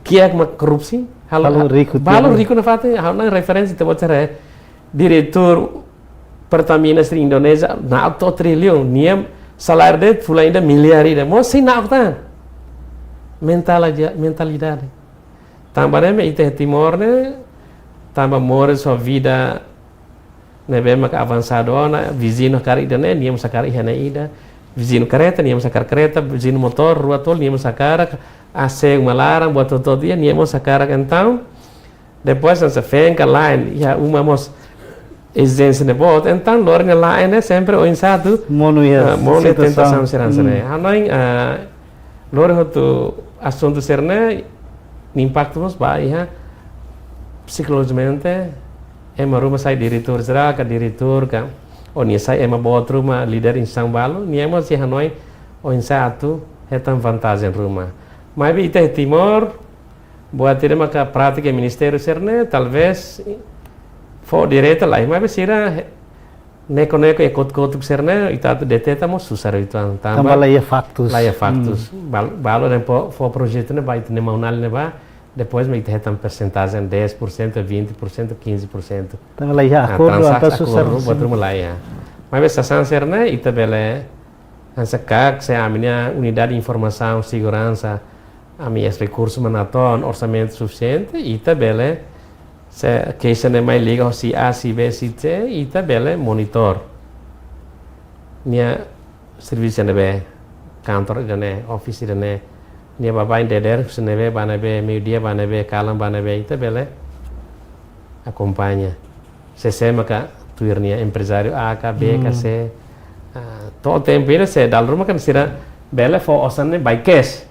kiak mak korrupsi, halo, balu riku balu tiha. Riku nafatin, ha'u-nia referénsia ita-boot sira, diretór Pertamina sira Indonézia, na'ok to'o triliun, nia saláriu de'it fulan ida miliar ida, mós sei na'ok tan. Mentalidade, mentalidade. Tanba ne'e mak ita iha Timor ne'e, tanba moris ho vida ne'ebé maka avansadu ona, viziñu hakarak ida-ne'e, nia mós hakarak iha ne'e ida. Viziñu karreta, nia mós hakarak karreta, viziñu motór, rua tolu, nia mós hakarak, A C uma laran, buat hotu-hotu iha, nia mós hakarak entaun. Depois, hanesan feen ka la'en, iha uma mós ezijénsia ne'e boot, entaun lori nia la'en ne'e sempre oinsá atu, monu iha, ah, monu iha situasaun, tentasaun sira-ne'e. Hmm. Hanoin, ah, lori hotu asuntu sira-ne'e, nia impaktu mós ba iha psikolojikamente, ema ruma sai diretór jerál ka diretór ka, ou nia sai ema boot ruma, líder instituisaun balu, nia mós sei hanoin oinsá atu hetan vantajen ruma. Maibé ita iha Timor, buat ida maka prátika ministériu sira-ne'e, talvés fó direta lae, maibé sira he-, neko-neko iha kotuk-kotuk sira-ne'e, ita atu deteta mós susar uitoan. Tanba, tanba la iha faktus. La iha faktus. Hmm. Bal-, balu dehan fó, fó projetu ne'e ba, ita-nia maun-alin ne'e ba, depois mak ita hetan persentajen dez por cento, vinte por cento, quinze por cento. Tanba la iha, ah, akordu, transaksi, entaun susar, akordu, sin. Buat ruma la iha. Maibé sasán sira-ne'e, ita bele hanesan KAK, se ami-nia unidade de informasaun, seguransa, ami iha rekursu mak natoon, orsamentu sufisiente, ita bele, se keixa ne'e mai liga ho si A, si B, si C, ita bele monitor nia servisu ne'ebé, kantor ida-ne'e, office ida-ne'e, nia baibain dadeer, husi ne'ebé ba ne'ebé, meiudia ba ne'ebé, kalan ba ne'ebé, ita bele akompaña. Se, sé maka tuir nia, emprezáriu A ka, B ka, hmm, C. Ah, to'o tempu ida se dala ruma kan sira bele fó osan ne'e by cash.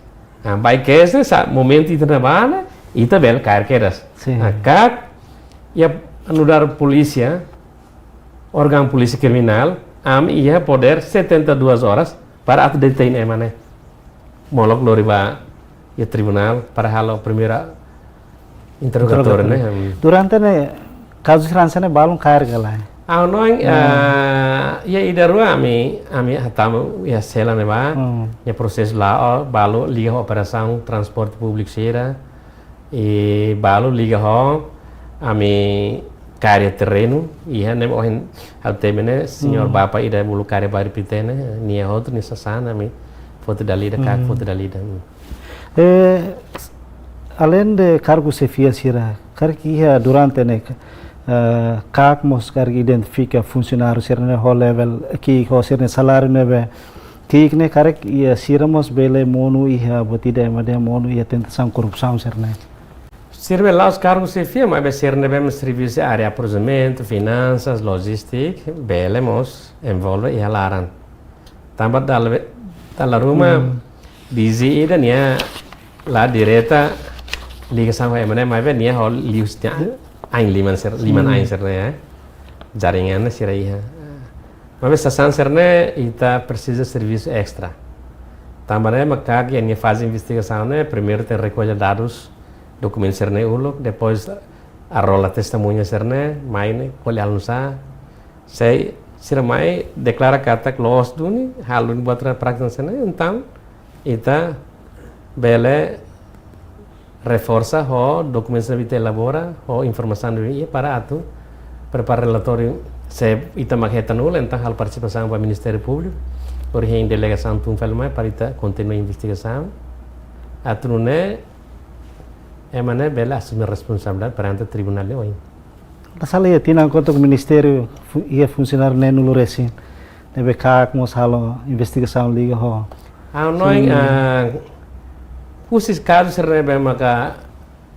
Ah, by cash ne'e sá momentu ita-nia bá ne'e, ita bele kaer kedas. Sin. Ah, KAK, iha nu'udar polísia, órgaun polísia kriminál, ami iha podér setenta e duas horas para atu detein ema ne'e. Molok lori ba iha tribunál para halo primeira interrogatóriu, interrogatóriu, ne'e? Hmm. Durante ne'e, kazu sira-ne'e balun kaer ka lae? Ah, no, hmm, ah, iha ida rua ami, ami hatama iha sela ne'ebá, hmm, iha prosesu la'o, balu liga ho operasaun transporte públiku sira, i balu liga ho ami kaer iha terrenu, iha ne'e ohin ha'u temi ne'e, señór, hmm, bapa ida bolu kaer iha Bairru Pité ne'e, nia hotu, nia sasán, ami foti dala ida, KAK, hmm, foti dala ida. Hmm. Eh, aleinde kargu xefia sira, karik iha durante ne'e, eh, KAK mós karik identifika funsionáriu sira-ne'e ho level, ki'ik ho sira-nia saláriu ne'ebé ki'ik ne'e, karik iha sira mós bele monu iha buat ida ema dehan monu iha tentasaun korrupsaun sira-ne'e? Sira be la'ós kargu xefia, maibé sira ne'ebé mak servisu área aprovizionamentu, finansas, lojístika, bele mós envolve iha laran. Tanba dala be-, dala ruma, hmm, DG ida nia la direta ligasaun ho ema ne'e, maibé nia ho liu sira-nia ain liman sira, liman ain sira-ne'e, eh. Jaringan ne'e sira iha. Maibé sasán sira-ne'e ita presiza servisu estra. Tanba ne'e mak KAK iha nia faze investigasaun ne'e, primeiru tenke rekolla dadus, dokumentu sira-ne'e uluk, depois arrola testemuña sira-ne'e, mai ne'e, ko'alia halo nu'usá, se sira mai deklara katak loos duni, halo duni buat rua prátika sira-ne'e, entaun ita bele reforsa ho dokumentu ne'ebé ita elabora, ho informasaun ne'ebé iha para atu prepara relatóriu, se ita mak hetan uluk, entaun halo partisipasaun ba Ministériu Públiku, horihein delegasaun tun fali mai para ita kontinua investigasaun. Atu nune'e ema ne'e bele asume responsabilidade perante tribunál ne'e oin. La sala iha tinan kotuk ministériu fu-, iha funsionáriu neen-nulu resin. Ne'ebé KAK mós halo investigasaun liga ho. Ha'u hanoin, ah, husi kazu sira ne'ebé maka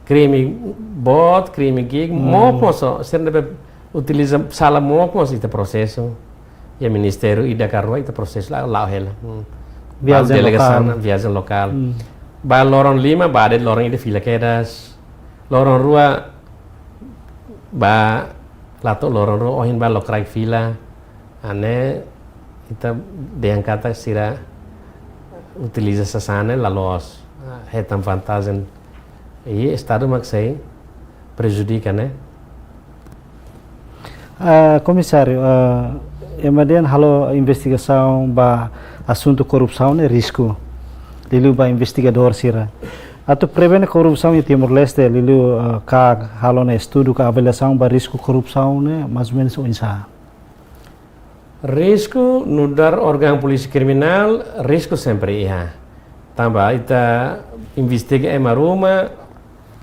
krime boot, krime ki'ik, mook mós, sira ne'ebé utiliza sala mook mós ita prosesu. Iha ministériu ida ka rua ita prosesu la'o, la'o hela. Hmm. Viajen lokál. Ba delegasaun, viajen lokál. Hmm. Ba loron lima, ba de'it loron ida fila kedas. Loron rua, ba la to'o loron rua, ohin ba lokraik fila. Ne'e ita dehan katak sira utiliza sasán ne'e la loos. Ah, hetan vantajen. I Estadu mak sei prejudika, ne'e? Ah, Komisáriu, ah, ema dehan halo investigasaun ba asuntu korrupsaun ne'e risku. Liuliu ba investigadór sira. Atu prevene korrupsaun iha Timor-Leste, liuliu, ah, KAK halo ona estudu ka avaliasaun ba risku korrupsaun ne'e, mais ou menus oinsá? Risku nu'udar órgaun polísia kriminál, risku sempre iha. Tanba ita investiga ema ruma,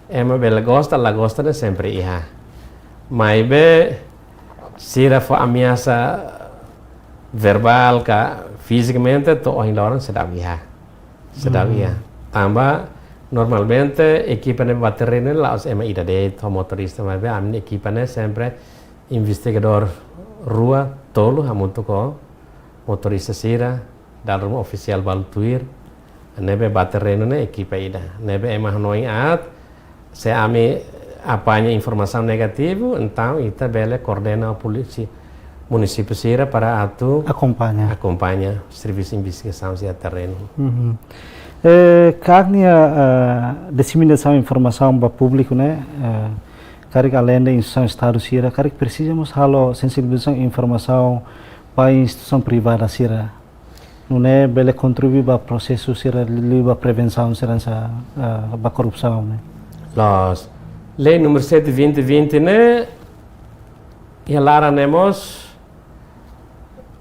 ema bele gosta, la gosta ne'e sempre iha. Maibé sira fó ameasa verbál ka fizikamente to'o ohin loron seidauk iha. Seidauk iha. Tanba normalmente ekipa ne'e ba terrenu la'ós ema ida de'it ho motorista, maibé ami-nia ekipa ne'e sempre investigadór rua, tolu hamutuk ho motorista sira, dala ruma ofisiál balu tuir, ne'ebé ba terrenu ne'e ekipa ida. Ne'ebé ema hanoin aat, se ami apaña informasaun negativu, entaun ita bele koordena ho polísia munisípiu sira para atu akompaña, akompaña servisu investigasaun sira terrenu. Mhm. Eh, KAK nia, eh, diseminasaun informasaun ba públiku ne'e, eh, karik aleinde instituisaun Estadu sira, karik presiza mós halo sensibilizasaun informasaun ba instituisaun privada sira. Nune'e bele kontribui ba prosesu sira liuliu ba prevensaun sira hanesan, ah, ba korrupsaun ne'e. Loos. Lei númeru sete vinte vinte ne'e, iha laran ne'e mós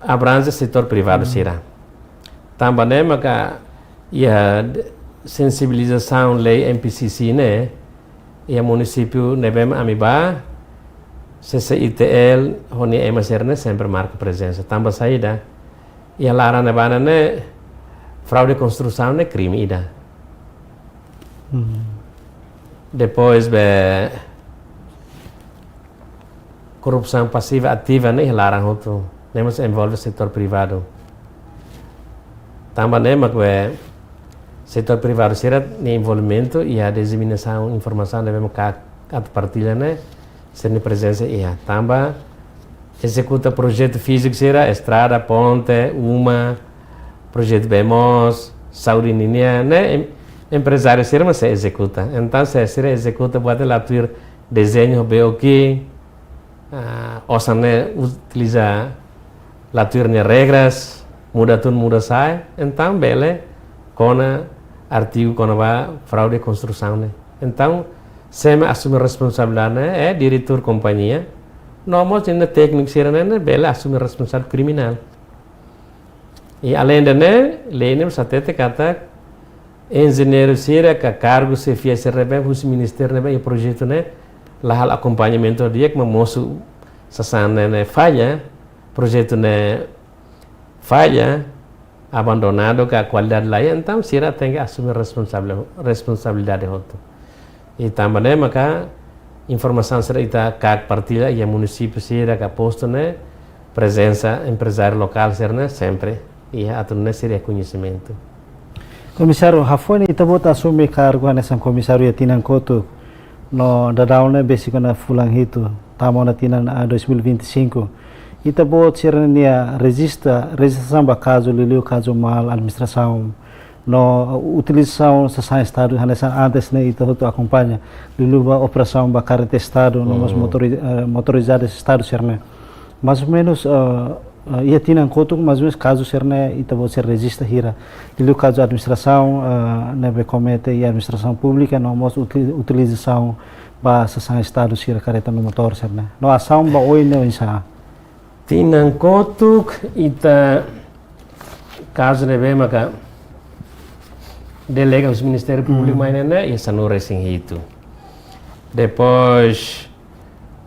abranje setór privadu sira. Tanba ne'e maka iha de-, sensibilizasaun lei M P C C ne'e, iha munisípiu ne'ebé ami ba, C C I T L, ho nia ema sira ne'e sempre marka prezensa. Tanba saida, iha laran ne'ebá ne'e, fraude konstrusaun ne'e krime ida. Hmm. Depois be korrupsaun pasiva ativa ne'e iha laran hotu. Ne'e mós envolve setór privadu. Tanba ne'e mak be setór privadu sira-nia envolvimentu iha diseminasaun informasaun ne'ebé maka atu partilla ne'e, sira-nia prezensa iha. Tanba ezekuta projetu fíziku sira, estrada, ponte, uma, projetu bee moos, saúde ninian, ne'e em-, emprezáriu sira mak sei ezekuta. Entaun, se sira ezekuta buat la tuir dezeñu ho B O Q, ah, osan ne'e utiliza la tuir nia regras, muda tun muda sa'e, entaun bele kona artigu kona-ba fraude konstrusaun ne'e. Entaun, sé mak asume responsabilidade ne'e, eh, diretór kompañia, no mós nia tékniku sira ne'e, ne'e bele asume responsabilidade kriminál. I aleinde ne'e, lei ne'e mós hatete katak enjeñeiru sira ka kargu xefia sira ne'ebé husi ministériu ne'ebé iha projetu ne'e la halo akompañamentu di'ak, mak mosu sasán ne'e, ne'e falla, projetu ne'e falla, abandonadu ka kualidade laiha, entaun sira tenke asume responsabil-, responsabilidade hotu. I tanba ne'e maka informasaun sira ita KAK partilla iha munisípiu sira ka postu ne'e, prezensa emprezáriu lokál sira ne'e sempre iha, atu nune'e sira iha koñesimentu. Komisáriu, hafoin ita-boot asume kargu hanesan komisáriu iha tinan kotuk, no daudaun ne'e besik ona fulan hitu, tama ona tinan, ah, dois mil e vinte e cinco. Ita-boot sira-nia rejista, rejistrasaun ba kazu, liuliu kazu mal administrasaun, no utilizasaun sasán Estadu, hanesan antes ne'e ita hotu akompaña, liuliu ba operasaun ba karreta Estadu, no mós motori-, eh, motorizada Estadu sira-ne'e. Mais ou menus, eh, eh, iha tinan kotuk, mais ou menus kazu sira-ne'e ita-boot sira rejista hira. Liuliu kazu administrasaun, eh, ne'ebé komete iha administrasaun públika, no mós uti-, utilizasaun ba sasán Estadu sira karreta no motór sira-ne'e. No asaun ba oin ne'e oinsá? Tinan kotuk ita kazu ne'ebé maka delega husi Ministériu Públiku mai ne'e, iha sanulu-resin-hitu. Depois,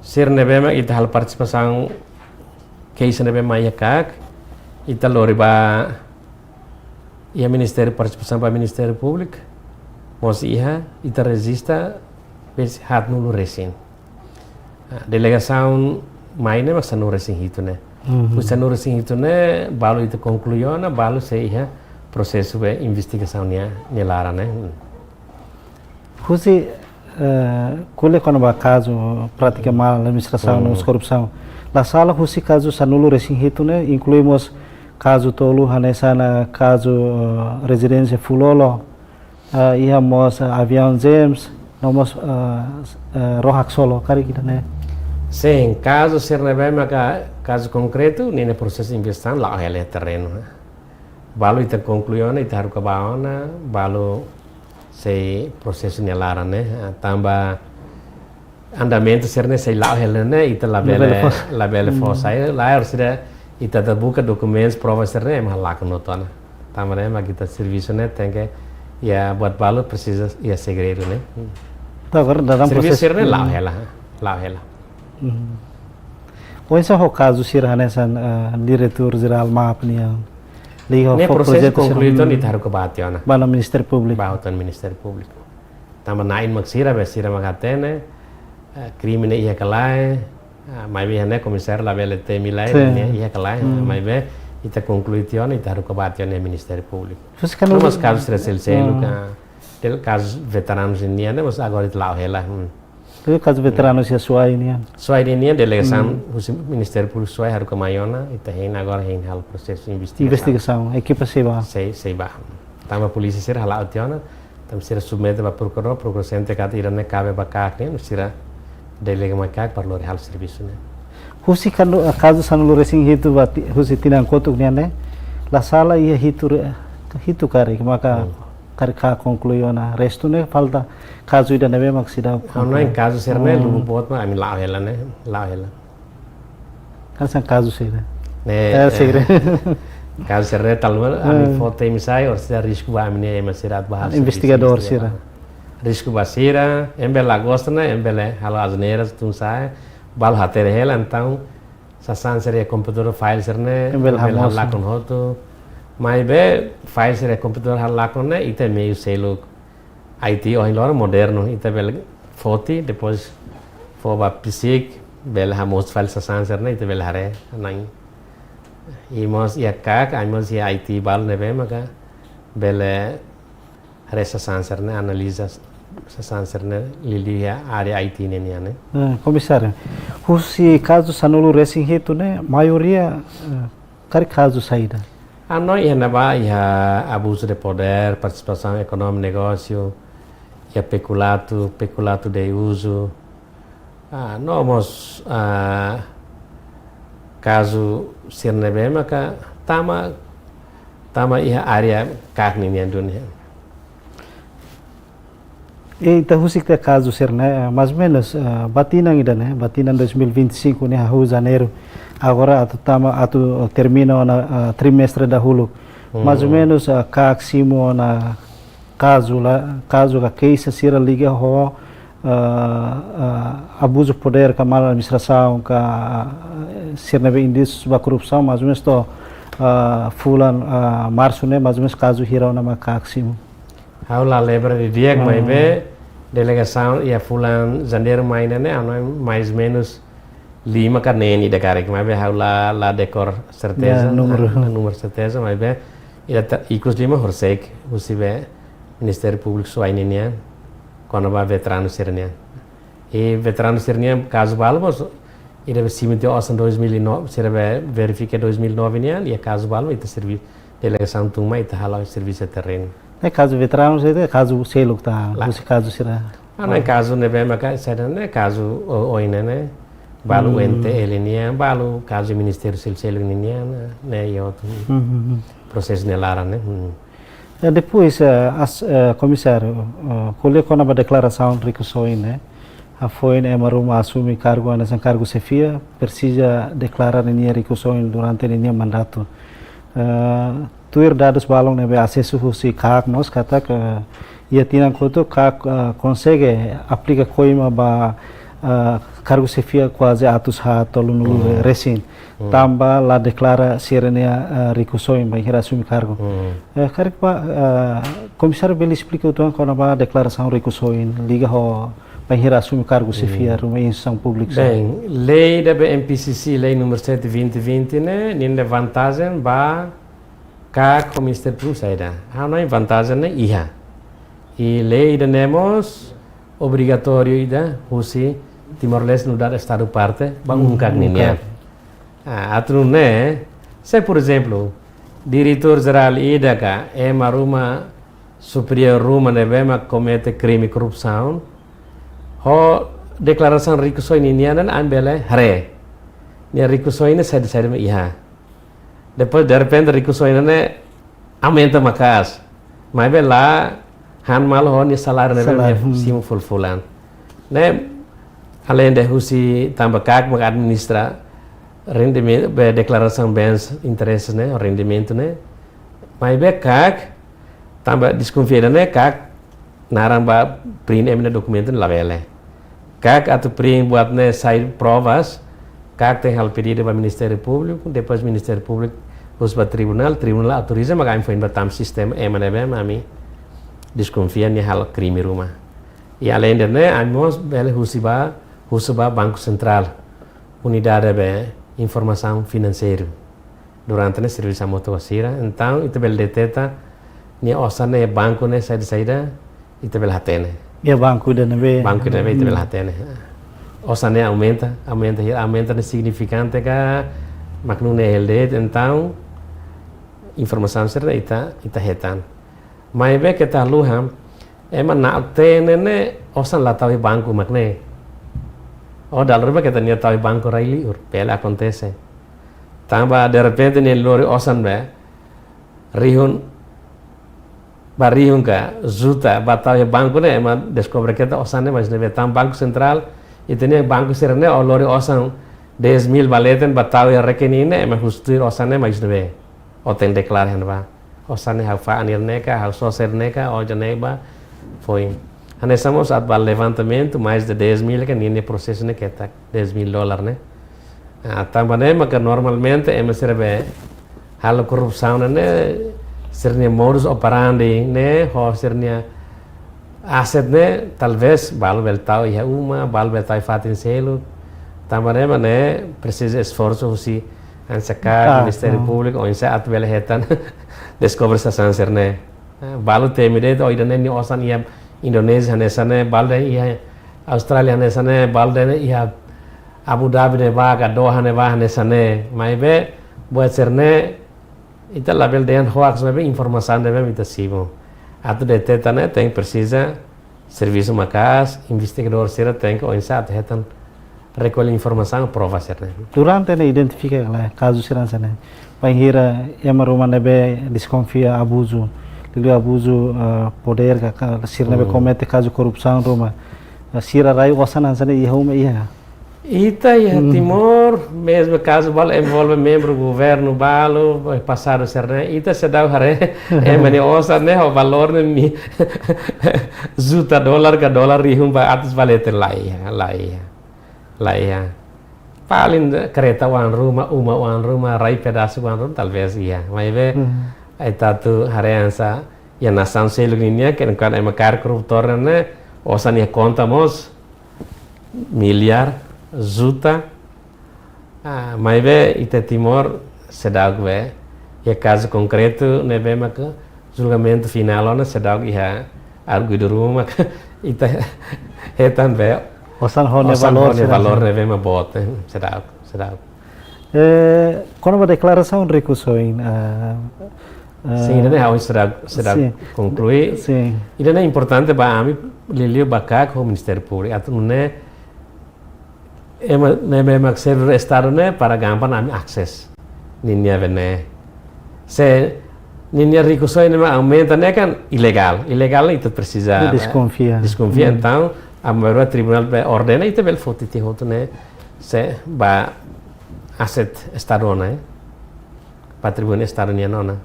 sira ne'ebé maka ita halo partisipasaun, keixa ne'ebé mai iha KAK, ita lori ba iha Ministériu, partisipasaun ba Ministériu Públiku, mós iha, ita rejista besik haatnulu-resin. Ah, delegasaun mai ne'e mak sanulu-resin-hitu ne'e. Husi sanulu-resin-hitu ne'e, balu ita konklui ona, balu sei iha prosesu ba investigasaun nia, nia laran ne'e. Husi, eh, ko'alia kona-ba kazu prátika mal administrasaun no korrupsaun. La sala husi kazu sanulu-resin-hitu ne'e, inklui mós kazu tolu hanesan kazu, eh, rezidénsia Fulolo, eh, iha mós, eh, aviaun James, no mós, eh, eh, Rohak Solo, karik ida-ne'e. Sin, kazu sira ne'ebé maka kazu konkretu, ninia prosesu investigasaun la'o hela iha terrenu, eh. Balu ita konklui ona, ita haruka ba ona, balu sei prosesu nia laran ne'e, eh, tanba andamentu sira-ne'e sei la'o hela ne'e, ita labele, labele fó sai, lae, orsida ita atu buka dokumentus, prova sira-ne'e ema halakon hotu ona. Tanba ne'e mak ita servisu ne'e tenke, iha buat balu presiza iha segredu ne'e. Entaun agora daudaun servisu prosesu sira-ne'e la'o hela, la'o hela. Oinsá ho kazu sira hanesan, eh, diretór jerál MAP nian, liga ho prosesu projetu sira, konklui tiha ona, ita haruka ba tiha ona. Ba ona Ministériu Públiku. Ba hotu ona Ministériu Públiku. Tanba na'in mak sira, be sira mak hatene, eh, krime ne'e iha ka lae, ah, maibé iha ne'e komisáriu labele temi lai, ne'e iha ka lae, maibé ita konklui tiha ona, ita haruka ba tiha ona iha Ministériu Públiku. Husi kanu- No mós kazu sira seluk-seluk, ah, tel kazu veteranus nian ne'e, mas agora ita la'o hela, hmm. Tel kazu veteranus iha Suai nian. Suai nian delegasaun husi Ministériu Públiku Suai haruka mai ona, ita hein agora hein halo prosesu investigasaun. Investigasaun, ekipa sei ba. Sei, sei ba. Tanba polísia sira hala'o tiha ona, tanba sira submete ba prokuradór, prokuradór sente katak ida-ne'e kabe ba KAK nian, sira delega mai KAK para lori halo servisu ne'e. Husi kanu-, kazu sanulu-resin-hitu ba ti-, husi tinan kotuk nian ne'e, la sala iha hitu re-, hitu karik maka karik KAK konklui ona, restu ne'e falta kazu ida ne'ebé mak seidauk konklui. Ha'u hanoin kazu sira-ne'e lubuk boot mak ami la'o hela ne'e, la'o hela. Hanesan kazu sira. Ne'e, eh, sira. Kazu sira-ne'e tanba ami fó temi sai, orsida risku ba ami-nia ema sira atu ba halo servisu investigadór investigasaun. Risku ba sira, ema bele la gosta ne'e, ema bele halo asneiras tun sa'e, balu hatene hela, entaun sasán sira iha komputadór, file sira-ne'e, ema bele hamosu. Halakon hotu. Maibé file sira iha komputadór halakon ne'e, ita meiu seluk I T ohin loron modernu, ita bele foti, depois fó ba psík, bele hamosu fali sasán sira-ne'e, ita bele haree, na'in. I mós iha KAK, i mós iha I T balu ne'ebé maka bele haree sasán sira-ne'e, analiza sasán sira-ne'e, liuliu iha área I T ne'e nian ne'e. Eh, Komisáriu, husi kazu sanulu-resin-hitu ne'e, maioria, eh, karik kazu saida? Ha'u hanoin iha ne'ebá iha abuzu de podér, partisipasaun ekonómiku negósiu, iha pekuliatu, pekuliatu de uzu. Ah, no mós, ah, kazu sira ne'ebé maka tama, tama iha área KAK nian duni. I ita husik tiha kazu sira-ne'e, eh, mais ou menus, eh, ba tinan ida-ne'e, ba tinan dois mil e vinte e cinco ne'e hahú Janeiru. Agora atu tama, atu termina ona, eh, trimestre dahuluk. Mais ou menus, eh, KAK simu ona kazu la, kazu ka keixa sira liga ho, eh, eh, abuzu podér ka mal administrasaun ka, eh, sira ne'ebé indísius ba korrupsaun, mais ou menus to'o, eh, fulan, eh, Marsu ne'e, mais ou menus kazu hira ona mak KAK simu. Ha'u la lembra didi'ak, maibé delegasaun iha fulan Janeiru mai ne'e, ha'u hanoin mais ou menus lima ka neen ida karik, maibé ha'u la, la dekór serteza, númeru. Ah, númeru serteza, maibé Ida ta ikus lima horisehik husi be Ministériu Públiku Suai ninian, kona-ba veteranu sira-nian. I veteranu sira-nian kazu balu mós, ida be simu tiha osan dois mil e nove, sira be verifika dois mil e nove nian, i kazu balu ita servi-, delegasaun tun mai ita hala'o servisu terrenu. Ne'e kazu veteranu sira, kazu seluk ta, Lae. Husi kazu sira. Ah, ne'e kazu ne'ebé maka, saida ne'e kazu o-, oin ne'e, balu Hmm. U N T L nian, balu kazu ministériu sel-, seluk ninian, ne'e, ne'e, i outru Hmm, hmm, hmm. prosesu ne'e laran ne'e. Hmm. Eh, depois, eh, as-, eh, komisáriu, eh, ko'alia kona-ba deklarasaun rikusoin ne'e, hafoin ema ruma asume kargu, hanesan kargu xefia, presiza deklara ninia rikusoin durante ninia mandatu. Eh, tuir dadus balun ne'ebé asesu husi KAK mós katak, eh, iha tinan kotuk KAK, eh, konsege aplika koima ba, eh, kargu xefia kuaze atus haat tolunulu Hmm. resin. Hmm. Tanba la deklara sira-nia, eh, rikusoin bainhira asume kargu. Hmm. Eh, karik ba, eh, komisáriu bele esplika uitoan kona-ba deklarasaun rikusoin liga ho bainhira asume kargu xefia Hmm. ruma instituisaun públiku. Bem, lei ida be M P C C, lei númeru sete vinte vinte ne'e, nia vantajen ba KAK ho Ministériu Públiku saida. Ha'u hanoin vantajen ne'e iha. I lei ida-ne'e mós obrigatóriu ida husi Timor-Leste nu'udar Estadu parte ba Hmm, UNCAC ninian. UNCAC. Ah, atu nune'e, se por ezemplu, diretór jerál ida ka ema ruma superiór ruma ne'ebé mak komete krime korrupsaun, ho deklarasaun rikusoin ninian ne'e ami bele haree. Nia rikusoin ne'e saida-saida mak iha. Depois, derrepente, rikusoin ne'e aumenta maka'as. Maibé la han malu ho nia saláriu ne'ebé Saláriu, nia hmm. simu fulan-fulan. Ne'e, além de husi tanba KAK mak administra rendimentu, be deklarasaun bens intereses ne'e, rendimentu ne'e. Maibé KAK, tanba deskonfia ida-ne'e KAK naran ba print ema nia dokumentu ne'e labele. KAK atu print buat ne'e sai provas, KAK tenke halo pedidu ba Ministériu Públiku, depois Ministériu Públiku husu ba tribunál, tribunál autoriza maka ami foin ba tama sistema ema ne'ebé mak ami deskonfia nia halo krime ruma. I além de ne'e, ami mós bele husu ba, husu ba Banku Sentrál, unidade be informasaun finanseiru. Durante ne'e servisu hamutuk ho sira, entaun ita bele deteta nia osan ne'e banku ne'e saida-saida, ita bele hatene. Iha banku ida ne'ebé. Banku ida ne'ebé ita bele Hmm. hatene. Osan ne'e aumenta, aumenta, aumenta ne'e signifikante ka mak nune'e hela de'it, entaun informasaun sira-ne'e ita, ita hetan. Maibé keta haluha, ema na'ok-teen ne'e osan la tau iha banku mak ne'e. Ou dala ruma keta nia tau iha banku rai liur, bele akontese. Tanba derrepente nia lori osan be, rihun, ba rihun ka, juta, ba tau iha banku ne'e, ema deskobre keta osan ne'e, mais ne'ebé tanba Banku Sentrál, ita-nia banku sira-ne'e, ó lori osan dez mil ba leten, ba tau iha rekening ne'e, ema husu tuir osan ne'e, mais ne'ebé. Ó tenke deklara iha ne'ebá. Osan ne'e ha'u fa'an iha ne'e ka, ha'u sosa iha ne'e ka, ó iha ne'ebá. Foin. Hanesan mós atu ba levantamentu, mais de dez mil ka, nia, nia prosesu ne'e ketak, dez mil dólar ne'e. Ah, tanba ne'e maka normalmente ema sira be halo korrupsaun ne'e, sira-nia modus operandi ne'e, ho sira-nia aset ne'e, talvés balu bele tau iha uma, balu bele tau iha fatin seluk. Tanba ne'e mak ne'e presiza esforsu husi hanesan KAK, Ah, Ministériu ah. Públiku, oinsá atu bele hetan deskobre sasán sira-ne'e. Eh, balu temi de'it, ó ida-ne'e nia osan iha Indonézia hanesan ne'e, balu de'it iha Austrália hanesan ne'e, balu de'it iha Abu Dhabi ne'ebá ka Doha ne'ebá hanesan ne'e. Maibé, buat sira-ne'e, ita labele dehan hoax, maibé informasaun ne'ebé mak ita simu. Atu deteta ne'e, tenke presiza servisu maka'as, investigadór sira tenke oinsá atu hetan rekolla informasaun, prova sira-ne'e. Durante ne'e identifika kala kazu sira hanesan ne'e. Bainhira ema ruma ne'ebé deskonfia abuzu, liuliu abuzu, eh, podér ka, ka sira ne'ebé Hmm. komete kazu korrupsaun ruma. Eh, sira rai osan hanesan ne'e iha uma iha. Ita iha Hmm. Timor, mezmu kazu balu envolve membru governu balu, pasadu sira-ne'e, ita seidauk haree, ema nia osan ne'e, ho valór ne'e, nia juta dólar ka dólar rihun ba atus ba leten, la iha, la iha, la iha. Paling kareta oan ruma, uma oan ruma, rai pedasu oan ruma, talvés iha. Maibé, Hmm. ita atu haree hanesan, iha nasaun seluk ninian, ke kan ema kaer korruptór ne'e, osan iha konta mós, milhar, juta. Ah, maibé ita Timor seidauk be Iha kazu konkretu ne'ebé maka julgamentu finál ona seidauk iha arguidu ruma maka ita hetan be osan ho ne'e, osan ho valór ne'e sira valór sira ne'ebé maka boot, eh, seidauk, seidauk. Eh, kona-ba deklarasaun rikusoin, ah, ah, sin, ida-ne'e ha'u seidauk, seidauk sin, konklui. Sin. Ida-ne'e importante ba ami, liuliu ba KAK ho Ministériu Públiku. Atu nune'e ema ne'ebé mak serve Estadu ne'e para gampang ami akses ninia be ne'e. Se ninia rikusoin ne'e mak aumenta ne'e kan ilegál. Ilegál ita presiza deskonfia. Deskonfia, hmm, entaun, a maioria tribunál be ordena ita bele foti tiha hotu ne'e, se ba aset Estadu ona, eh. Patrimóniu Estadu nian ona.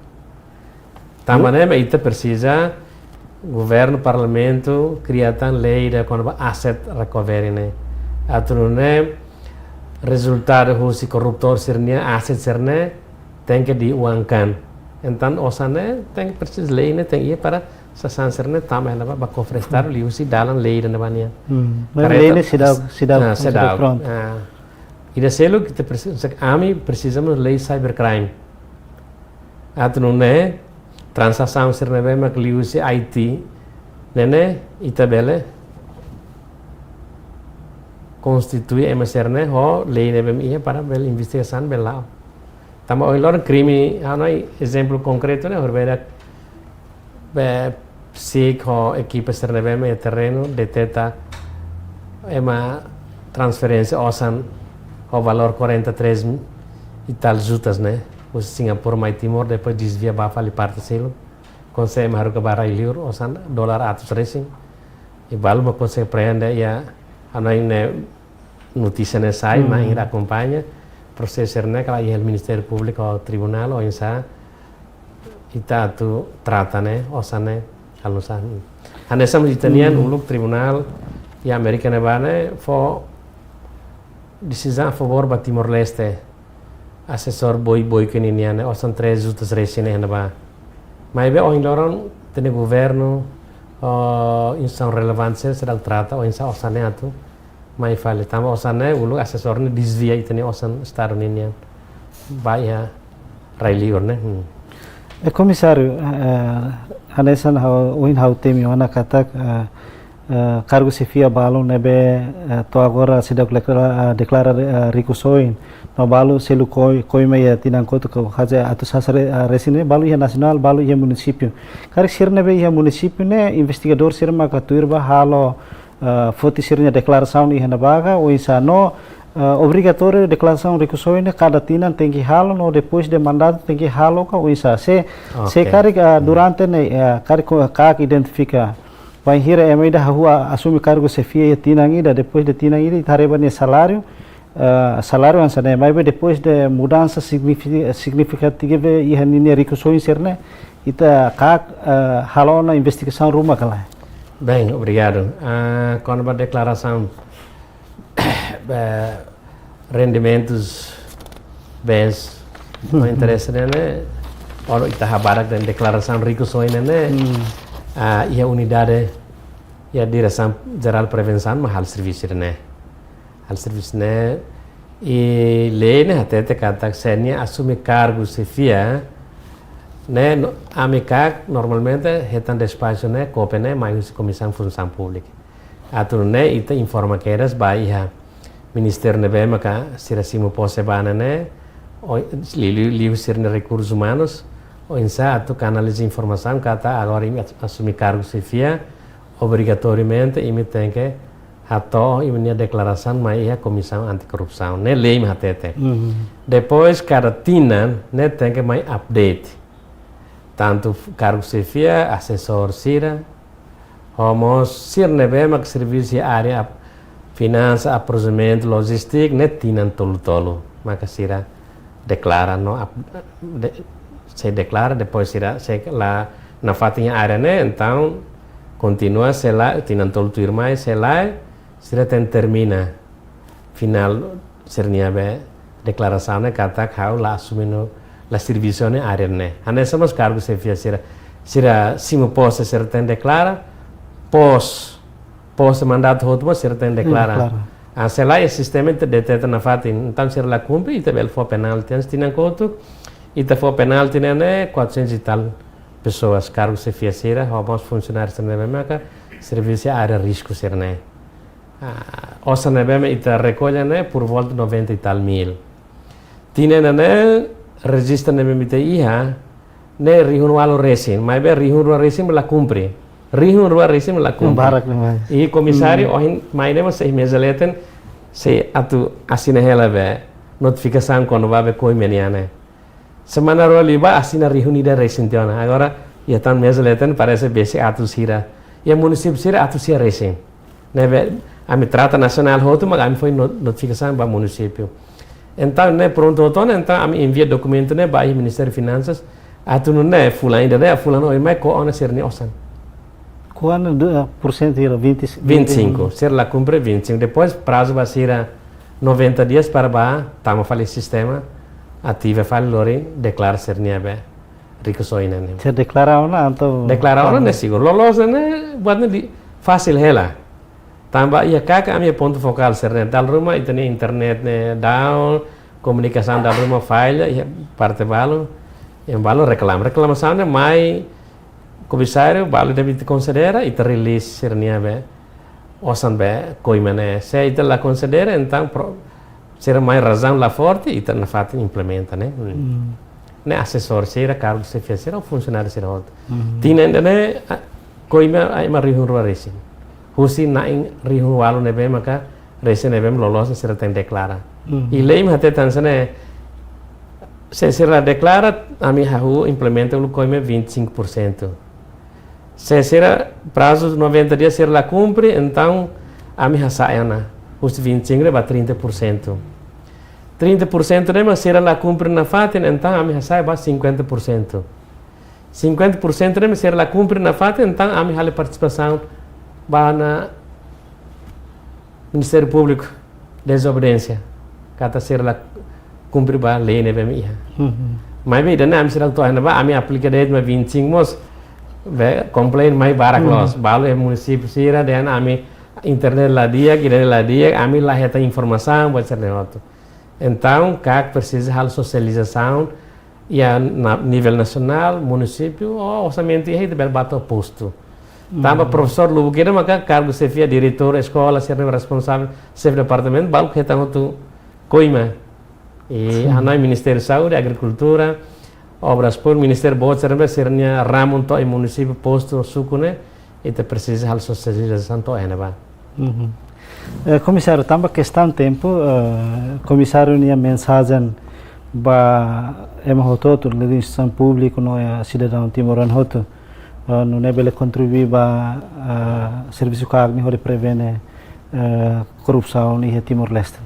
Tanba ne'e mak ita presiza governu, parlamentu kria tan lei ida kona-ba asset recovery ne'e. Atu nune'e rezultadu husi korruptór sira-nia aset sira-ne'e tenke diuangkan. Entaun osan ne'e tenke presiza lei ne'e tenke iha para sasán sira-ne'e tama hela ba, ba kofre Estadu liuhusi dalan lei ida-ne'ebá nian. Hmm. Mas kareta lei ne'e seidauk, seidauk, ah, seidauk, seidauk prontu. Ah. Ida seluk ita presiza, ami presiza mós lei cybercrime. Atu nune'e transasaun sira ne'ebé mak liuhusi I T ne'e, ne'e ita bele konstitui ema sira-ne'e ho lei ne'ebé iha para bele investigasaun bele la'o. Tanba ohin loron krime, ha'u hanoin ezemplu konkretu ne'e, horibainhira be SIC ho ekipa sira ne'ebé mak iha terrenu deteta ema transferénsia osan ho valór quarenta e três e tal jutas ne'e, husi Singapura mai Timor, depois dezvia ba fali parte seluk, konsege ema haruka ba rai-li'ur, osan dolar atus resin. I balu mak konsege prende, iha, hanoin ne'e notísia ne'e sai, hmm, mak ita akompaña prosesu sira-ne'e, kala iha Ministériu Públiku, tribunál, oinsá ita atu trata ne'e, osan ne'e, halo nu'usá. Hanesan ita-nian, hmm, uluk tribunál iha Amérika ne'ebá ne'e fó desizaun a favór ba Timor-Leste. Asesór Boi, Boi Kuni nian ne'e, osan três jutas resin ne'e iha ne'ebá. Maibé ohin loron ita-nia governu, oh, instituisaun relevante sira seidauk trata, oinsá osan ne'e atu mai fali. Tanba osan ne'e, uluk asesór ne'e dezvia ita-nia osan Estadu ninian ba iha rai-li'ur ne'e. Hmm. Eh, Komisáriu, eh, hanesan ha'u, ohin ha'u temi ona katak, eh, eh, kargu xefia balu ne'ebé, eh, to'o agora seidauk deklara, eh, deklara, eh, rikusoin. No balu seluk koi-, koima iha tinan kotuk ka haja atus sasán re-, eh, resin ne'e, balu iha nasionál, balu iha munisípiu. Karik sira ne'ebé iha munisípiu ne'e, investigadór sira maka tuir ba halo, eh, foti sira-nia deklarasaun iha ne'ebá ka, oinsá no, eh, obrigatóriu deklarasaun rikusoin ne'e kada tinan tenke halo, no depois de mandatu tenke halo ka, oinsá. Se, se, oke, karik, eh, hmm, durante ne'e, eh, karik ko-, KAK identifika bainhira ema ida hahú a-, asume kargu xefia iha tinan ida, depois de tinan ida, ita haree ba nia saláriu, eh, saláriu hanesan ne'e, maibé depois de mudansa signifi-, signifikativa iha ninia rikusoin sira-ne'e, ita KAK, eh, halo ona investigasaun ruma ka lae? Bem, obrigadu. Ah, kona-ba deklarasaun, eh, rendimentus, bens no interese ne'e, olo ita habarak dehan deklarasaun rikusoin ne'e, hmm, ah, iha unidade, iha Diresaun Jerál Prevensaun mak halo servisu ne'e. Halo servisu ne'e, i lei ne'e hatete katak se nia asume kargu xefia ne'e, no, ami KAK normalmente hetan despaxu ne'e, kópia ne'e mai husi Komisaun Funsaun Públika. Atu nune'e ita informa kedas ba iha ministériu ne'ebé maka sira simu pose ba ne'e, o, liu, liu, liu sira-nia rekursus umanus, oinsá atu kanaliza informasaun katak agora imi as-, asume kargu xefia, obrigatoriamente imi tenke hato'o imi-nia deklarasaun mai iha Komisaun Anti-Korrupsaun. Ne'e lei mak hatete. Mhm. Depois kada tinan ne'e tenke mai update. Tantu f-, kargu xefia, asesór sira, ho mós sira ne'ebé mak servisu iha área ap-, finansa, aprovizionamentu, lojístika, ne'e tinan tolu-tolu maka sira deklara no ap-, de-, sei deklara, depois sira sei la nafatin iha área ne'e, entaun kontinua, se lae, tinan tolu tuirmai, se lae, sira tenke termina finál sira-nia be deklarasaun ne'e katak ha'u la asume no la servisu iha área ne'e. Hanesan mós kargu xefia sira, sira simu pose sira tenke deklara, pós, pós mandatu hotu mós sira tenke deklara. Tenke deklara. Ah, se lae sistema ita deteta nafatin, entaun sira la kumpre, ita bele fó penál tiha tinan kotuk, Ita fó penalti ne'e ne'e quatrocentos e tal pessoas, kargu xefia sira, ho mós funsionáriu sira ne'ebé maka servisu iha área risku sira-ne'e. Ah, osan ne'ebé ita rekolla ne'e por volta noventa e tal mil. Tinan ne'e rejista ne'ebé ita iha ne'e rihun ualu resin, maibé rihun rua resin la kumpre. Rihun rua resin la kumpre. Barak demais. I komisáriu ohin mai ne'e mós sei meza leten, sei atu asina hela be notifikasaun kona-ba be koima nian ne'e. Semana rua liubá asina rihun ida resin tiha ona. Agora iha tan meza leten parese besik atus hira. Iha munisípiu sira atus hira resin. Ne'ebé ami trata nasionál hotu, mak ami fó no-, notifikasaun ba munisípiu. Entaun ne'e prontu hotu ona, entaun ami envia dokumentu ne'e ba iha Ministériu Finansas, atu nune'e fulan ida ne'e, fulan oin mai ko'alia ona sira-nia osan. Ko'alia du-, eh, porsentu hira, vinte, vinte e cinco, sira la kumpre vinte e cinco. Depois prazu ba sira noventa dias para ba tama fali sistema, ativa fali lori deklara sira-nia be rikusoin ne'e. Sira deklara ona atau deklara ona ne'e seguru. Loloos ne'e buat ne'e di-, fasil hela. Tanba iha KAK ami pontu fokál sira-ne'e. Dala ruma ita-nia internet ne'e down, komunikasaun dala ruma falla, iha parte balu, iha balu reklama. Reklamasaun ne'e mai komisáriu, balu deve ita konsidera, ita release sira-nia be osan be koima ne'e. Se ita la konsidera, entaun pro-, sira mai razaun la forte, ita nafatin implementa ne'e. Hmm. Hmm. Ne'e asesór sira, kargu xefia sira, funsionáriu sira hotu. Hmm. Tinan ida ne'e, ah, koima, ah, ema rihun rua resin. Husi na'in rihun ualu ne'ebé maka resin ne'ebé loloos sira tenke deklara. Hmm. I lei mak hateten hanesan ne'e, se sira deklara, ami hahú implementa uluk koima vinte e cinco por cento. Se sira prazu noventa dias sira la kumpre, entaun ami hasa'e ona husi vinte e cinco ba trinta por cento. Trinta por cento ne'e mak sira la kumpre nafatin, entaun ami hasa'e ba cinquenta por cento. Cinquenta por cento ne'e mak sira la kumpre nafatin, entaun ami halo partisipasaun ba iha Ministériu Públiku, dezobediénsia. Katak sira la kumpre ba lei ne'ebé mak iha. Mhm. Maibé ida-ne'e ami sira to'o iha ne'ebá, ami aplika de'it mai vinte e cinco mós, be komplain mai barak loos. Mhm. Balu iha munisípiu sira dehan ami internet la di'ak, ida-ne'e la di'ak, ami la hetan informasaun, buat sira-ne'e hotu. Entaun, KAK presiza halo sosializasaun, iha nivel nasionál, munisípiu, ou orsamentu iha ita bele ba to'o postu. Tanba profesór lubuk ida maka kargu xefia, diretór eskola, sira-ne'e responsavel, xefe departamentu, balu hetan hotu koima. I hanoin Ministériu Saúde, Agrikultura, Obras Públikas, Ministériu boot sira-ne'e, sira-nia ramu to'o iha munisípiu, postu, suku ne'e, ita presiza halo sosializasaun to'o iha ne'ebá. Mhm. Eh, Komisáriu, tanba kestaun tempu, eh, Komisáriu nia mensajen ba ema hotu-hotu, liuliu instituisaun públiku no, eh, sidadaun timoroan hotu, eh, nune'e bele kontribui ba, eh, servisu KAK nian hodi prevene, eh, korrupsaun iha Timor-Leste.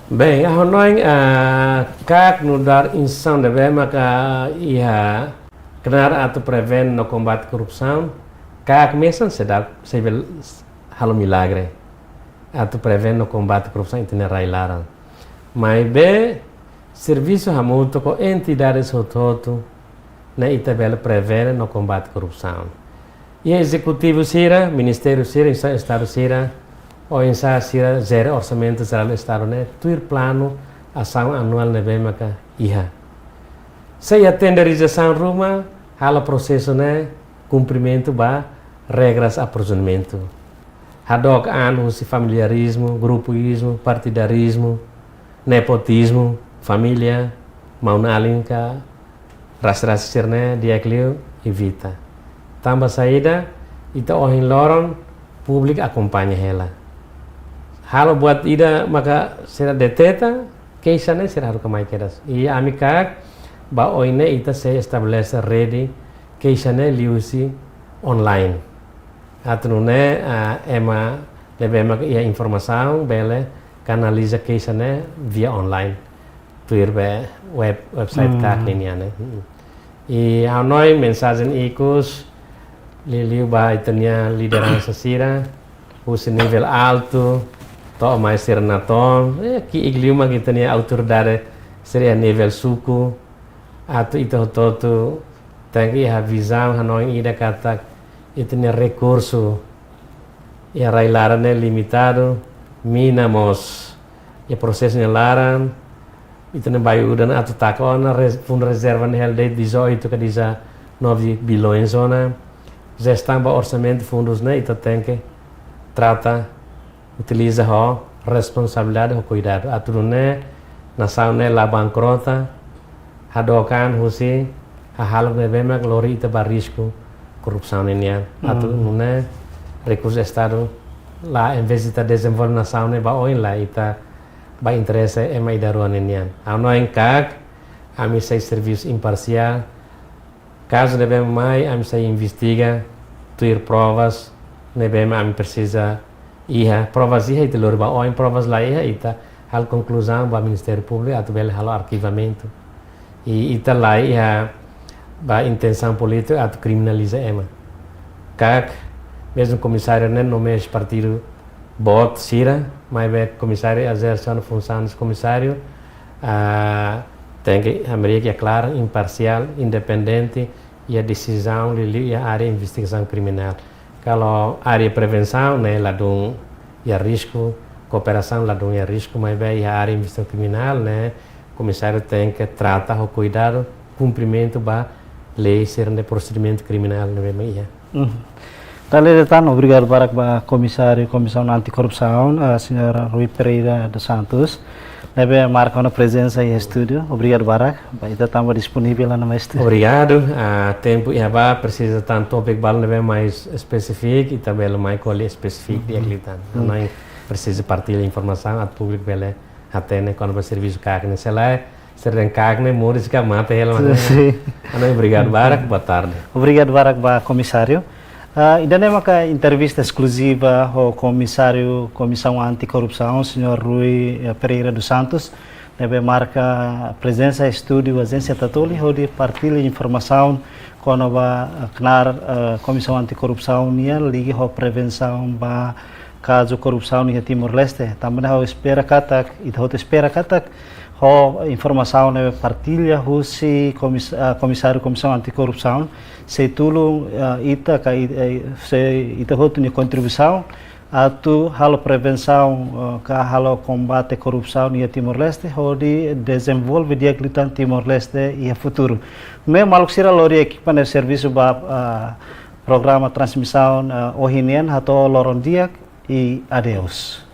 Bem, ha'u hanoin, eh, KAK nu'udar instituisaun ne'ebé maka iha knaar atu prevene no kombate korrupsaun, KAK mesak seidauk, sei bele halo milagre atu prevene no kombate korrupsaun iha ita-nia rai-laran. Maibé, servisu hamutuk ho entidades hotu-hotu ne'e ita bele prevene no kombate korrupsaun. Iha ezekutivu sira, ministériu sira, instituisaun Estadu sira, oinsá sira jere orsamentu jerál Estadu ne'e, tuir planu asaun anuál ne'ebé maka iha. Se iha tenderizasaun ruma, halo prosesu ne'e, kumprimentu ba regras aprovizionamentu. Hadook an husi familiarizmu, grupuizmu, partidarizmu, nepotizmu, família, maun-alin ka ras-ras sira-ne'e di'ak liu evita. Tanba saida, ita ohin loron públiku akompaña hela. Halo buat ida maka sira deteta, keixa ne'e sira haruka mai kedas. I ami KAK, ba oin ne'e ita sei estabelese rede keixa ne'e liuhusi online. Atu nune'e, ah, ema ne'ebé maka iha informasaun bele kanaliza keixa ne'e via online. Tuir be web, website Hmm. KAK ninian ne'e. Hmm. I ha'u hanoin mensajen ikus, liuliu ba ita-nia lideransa sira, husi nivel altu, to'o mai sira-nia to'o, eh, ki'ik liu mak ita-nia autoridade sira nivel suku, atu ita hotu-hotu tenke iha vizaun hanoin ida katak ita-nia rekursu iha rai-laran ne'e limitadu, mina mós iha prosesu nia laran, Ita-nia bai udan atu taka ona res-, fundu rezerva ne'e hela de'it dezoito ka dezanove bilhões ona. Jestaun ba orsamentu fundus ne'e ita tenke trata, utiliza ho responsabilidade, ho kuidadu. Atu nune'e nasaun ne'e la bankrota, hadook an husi hahalok ne'ebé mak lori ita ba risku korrupsaun ninian. Atu nune'e rekursu Estadu la, envezde ita dezenvolve nasaun ne'e ba oin, la ita ba interese ema ida rua ninian. Ha'u hanoin katak ami sei servisu imparsiál. Kazu ne'ebé mai, ami sei investiga, tuir provas ne'ebé ami presiza iha. Provas iha, ita lori ba oin, provas la iha, ita halo konkluzaun ba Ministériu Públiku atu bele halo arkivamentu. I ita la iha ba intensaun polítika atu kriminaliza ema. Katak mezmu komisáriu ne'e nomeia partidu boot sira, maibé komisáriu ezerse ona funsaun komisáriu, ah, tenke hamriik iha klaran, imparsiál, independente, iha desizaun liuliu iha área investigasaun kriminál. Kalau área prevensaun ne'e ladún iha risku, kooperasaun ladún iha risku, maibé iha área investigasaun kriminál ne'e komisáriu tenke trata ho kuidadu, kumprimentu ba lei sira-ne'e, prosedimentu kriminál ne'ebé mak iha. Mhm. Dala ida tan, obrigadu barak ba Komisáriu Komisaun Anti-Korrupsaun, ah, Señór Rui Pereira dos Santos, ne'ebé marka ona prezensa iha estúdiu. Obrigadu barak ba ita tanba disponivel ona mai estúdiu. Obrigadu. Ah, tempu iha ba, presiza tan tópiku balu ne'ebé mais espesífiku, ita bele mai ko'alia espesífiku di'ak liután. Mhm. Hanoin presiza partilla informasaun atu públiku bele hatene kona-ba servisu KAK ne'e. Se lae, sira dehan KAK ne'e moris ka mate hela. Sin. Hanoin obrigadu barak, boa tarde. Obrigadu barak ba Komisáriu. Ah, ida-ne'e maka entrevista eskluziva ho Komisáriu Komisaun Anti-Korrupsaun, Señór Rui, eh, Pereira dos Santos, ne'ebé marka prezensa estúdiu Ajénsia Tatoli hodi partilla informasaun kona-ba, eh, knaar, eh, Komisaun Anti-Korrupsaun nian liga ho prevensaun ba kazu korrupsaun iha Timor-Leste. Tanba ne'e ha'u espera katak, ita hotu espera katak, ho informasaun ne'ebé partilla husi komis-, ah, Komisáriu Komisaun Anti-Korrupsaun, sei tulun, ah, ita ka i-, eh, sei ita hotu nia kontribuisaun atu halo prevensaun, ah, ka halo kombate korrupsaun iha Timor-Leste, hodi dezenvolve di'ak liután Timor-Leste iha futuru. Ne'e maluk sira, lori ekipa ne'ebé servisu ba, ah, programa transmisaun, ah, ohin nian, hato'o loron di'ak i adeus.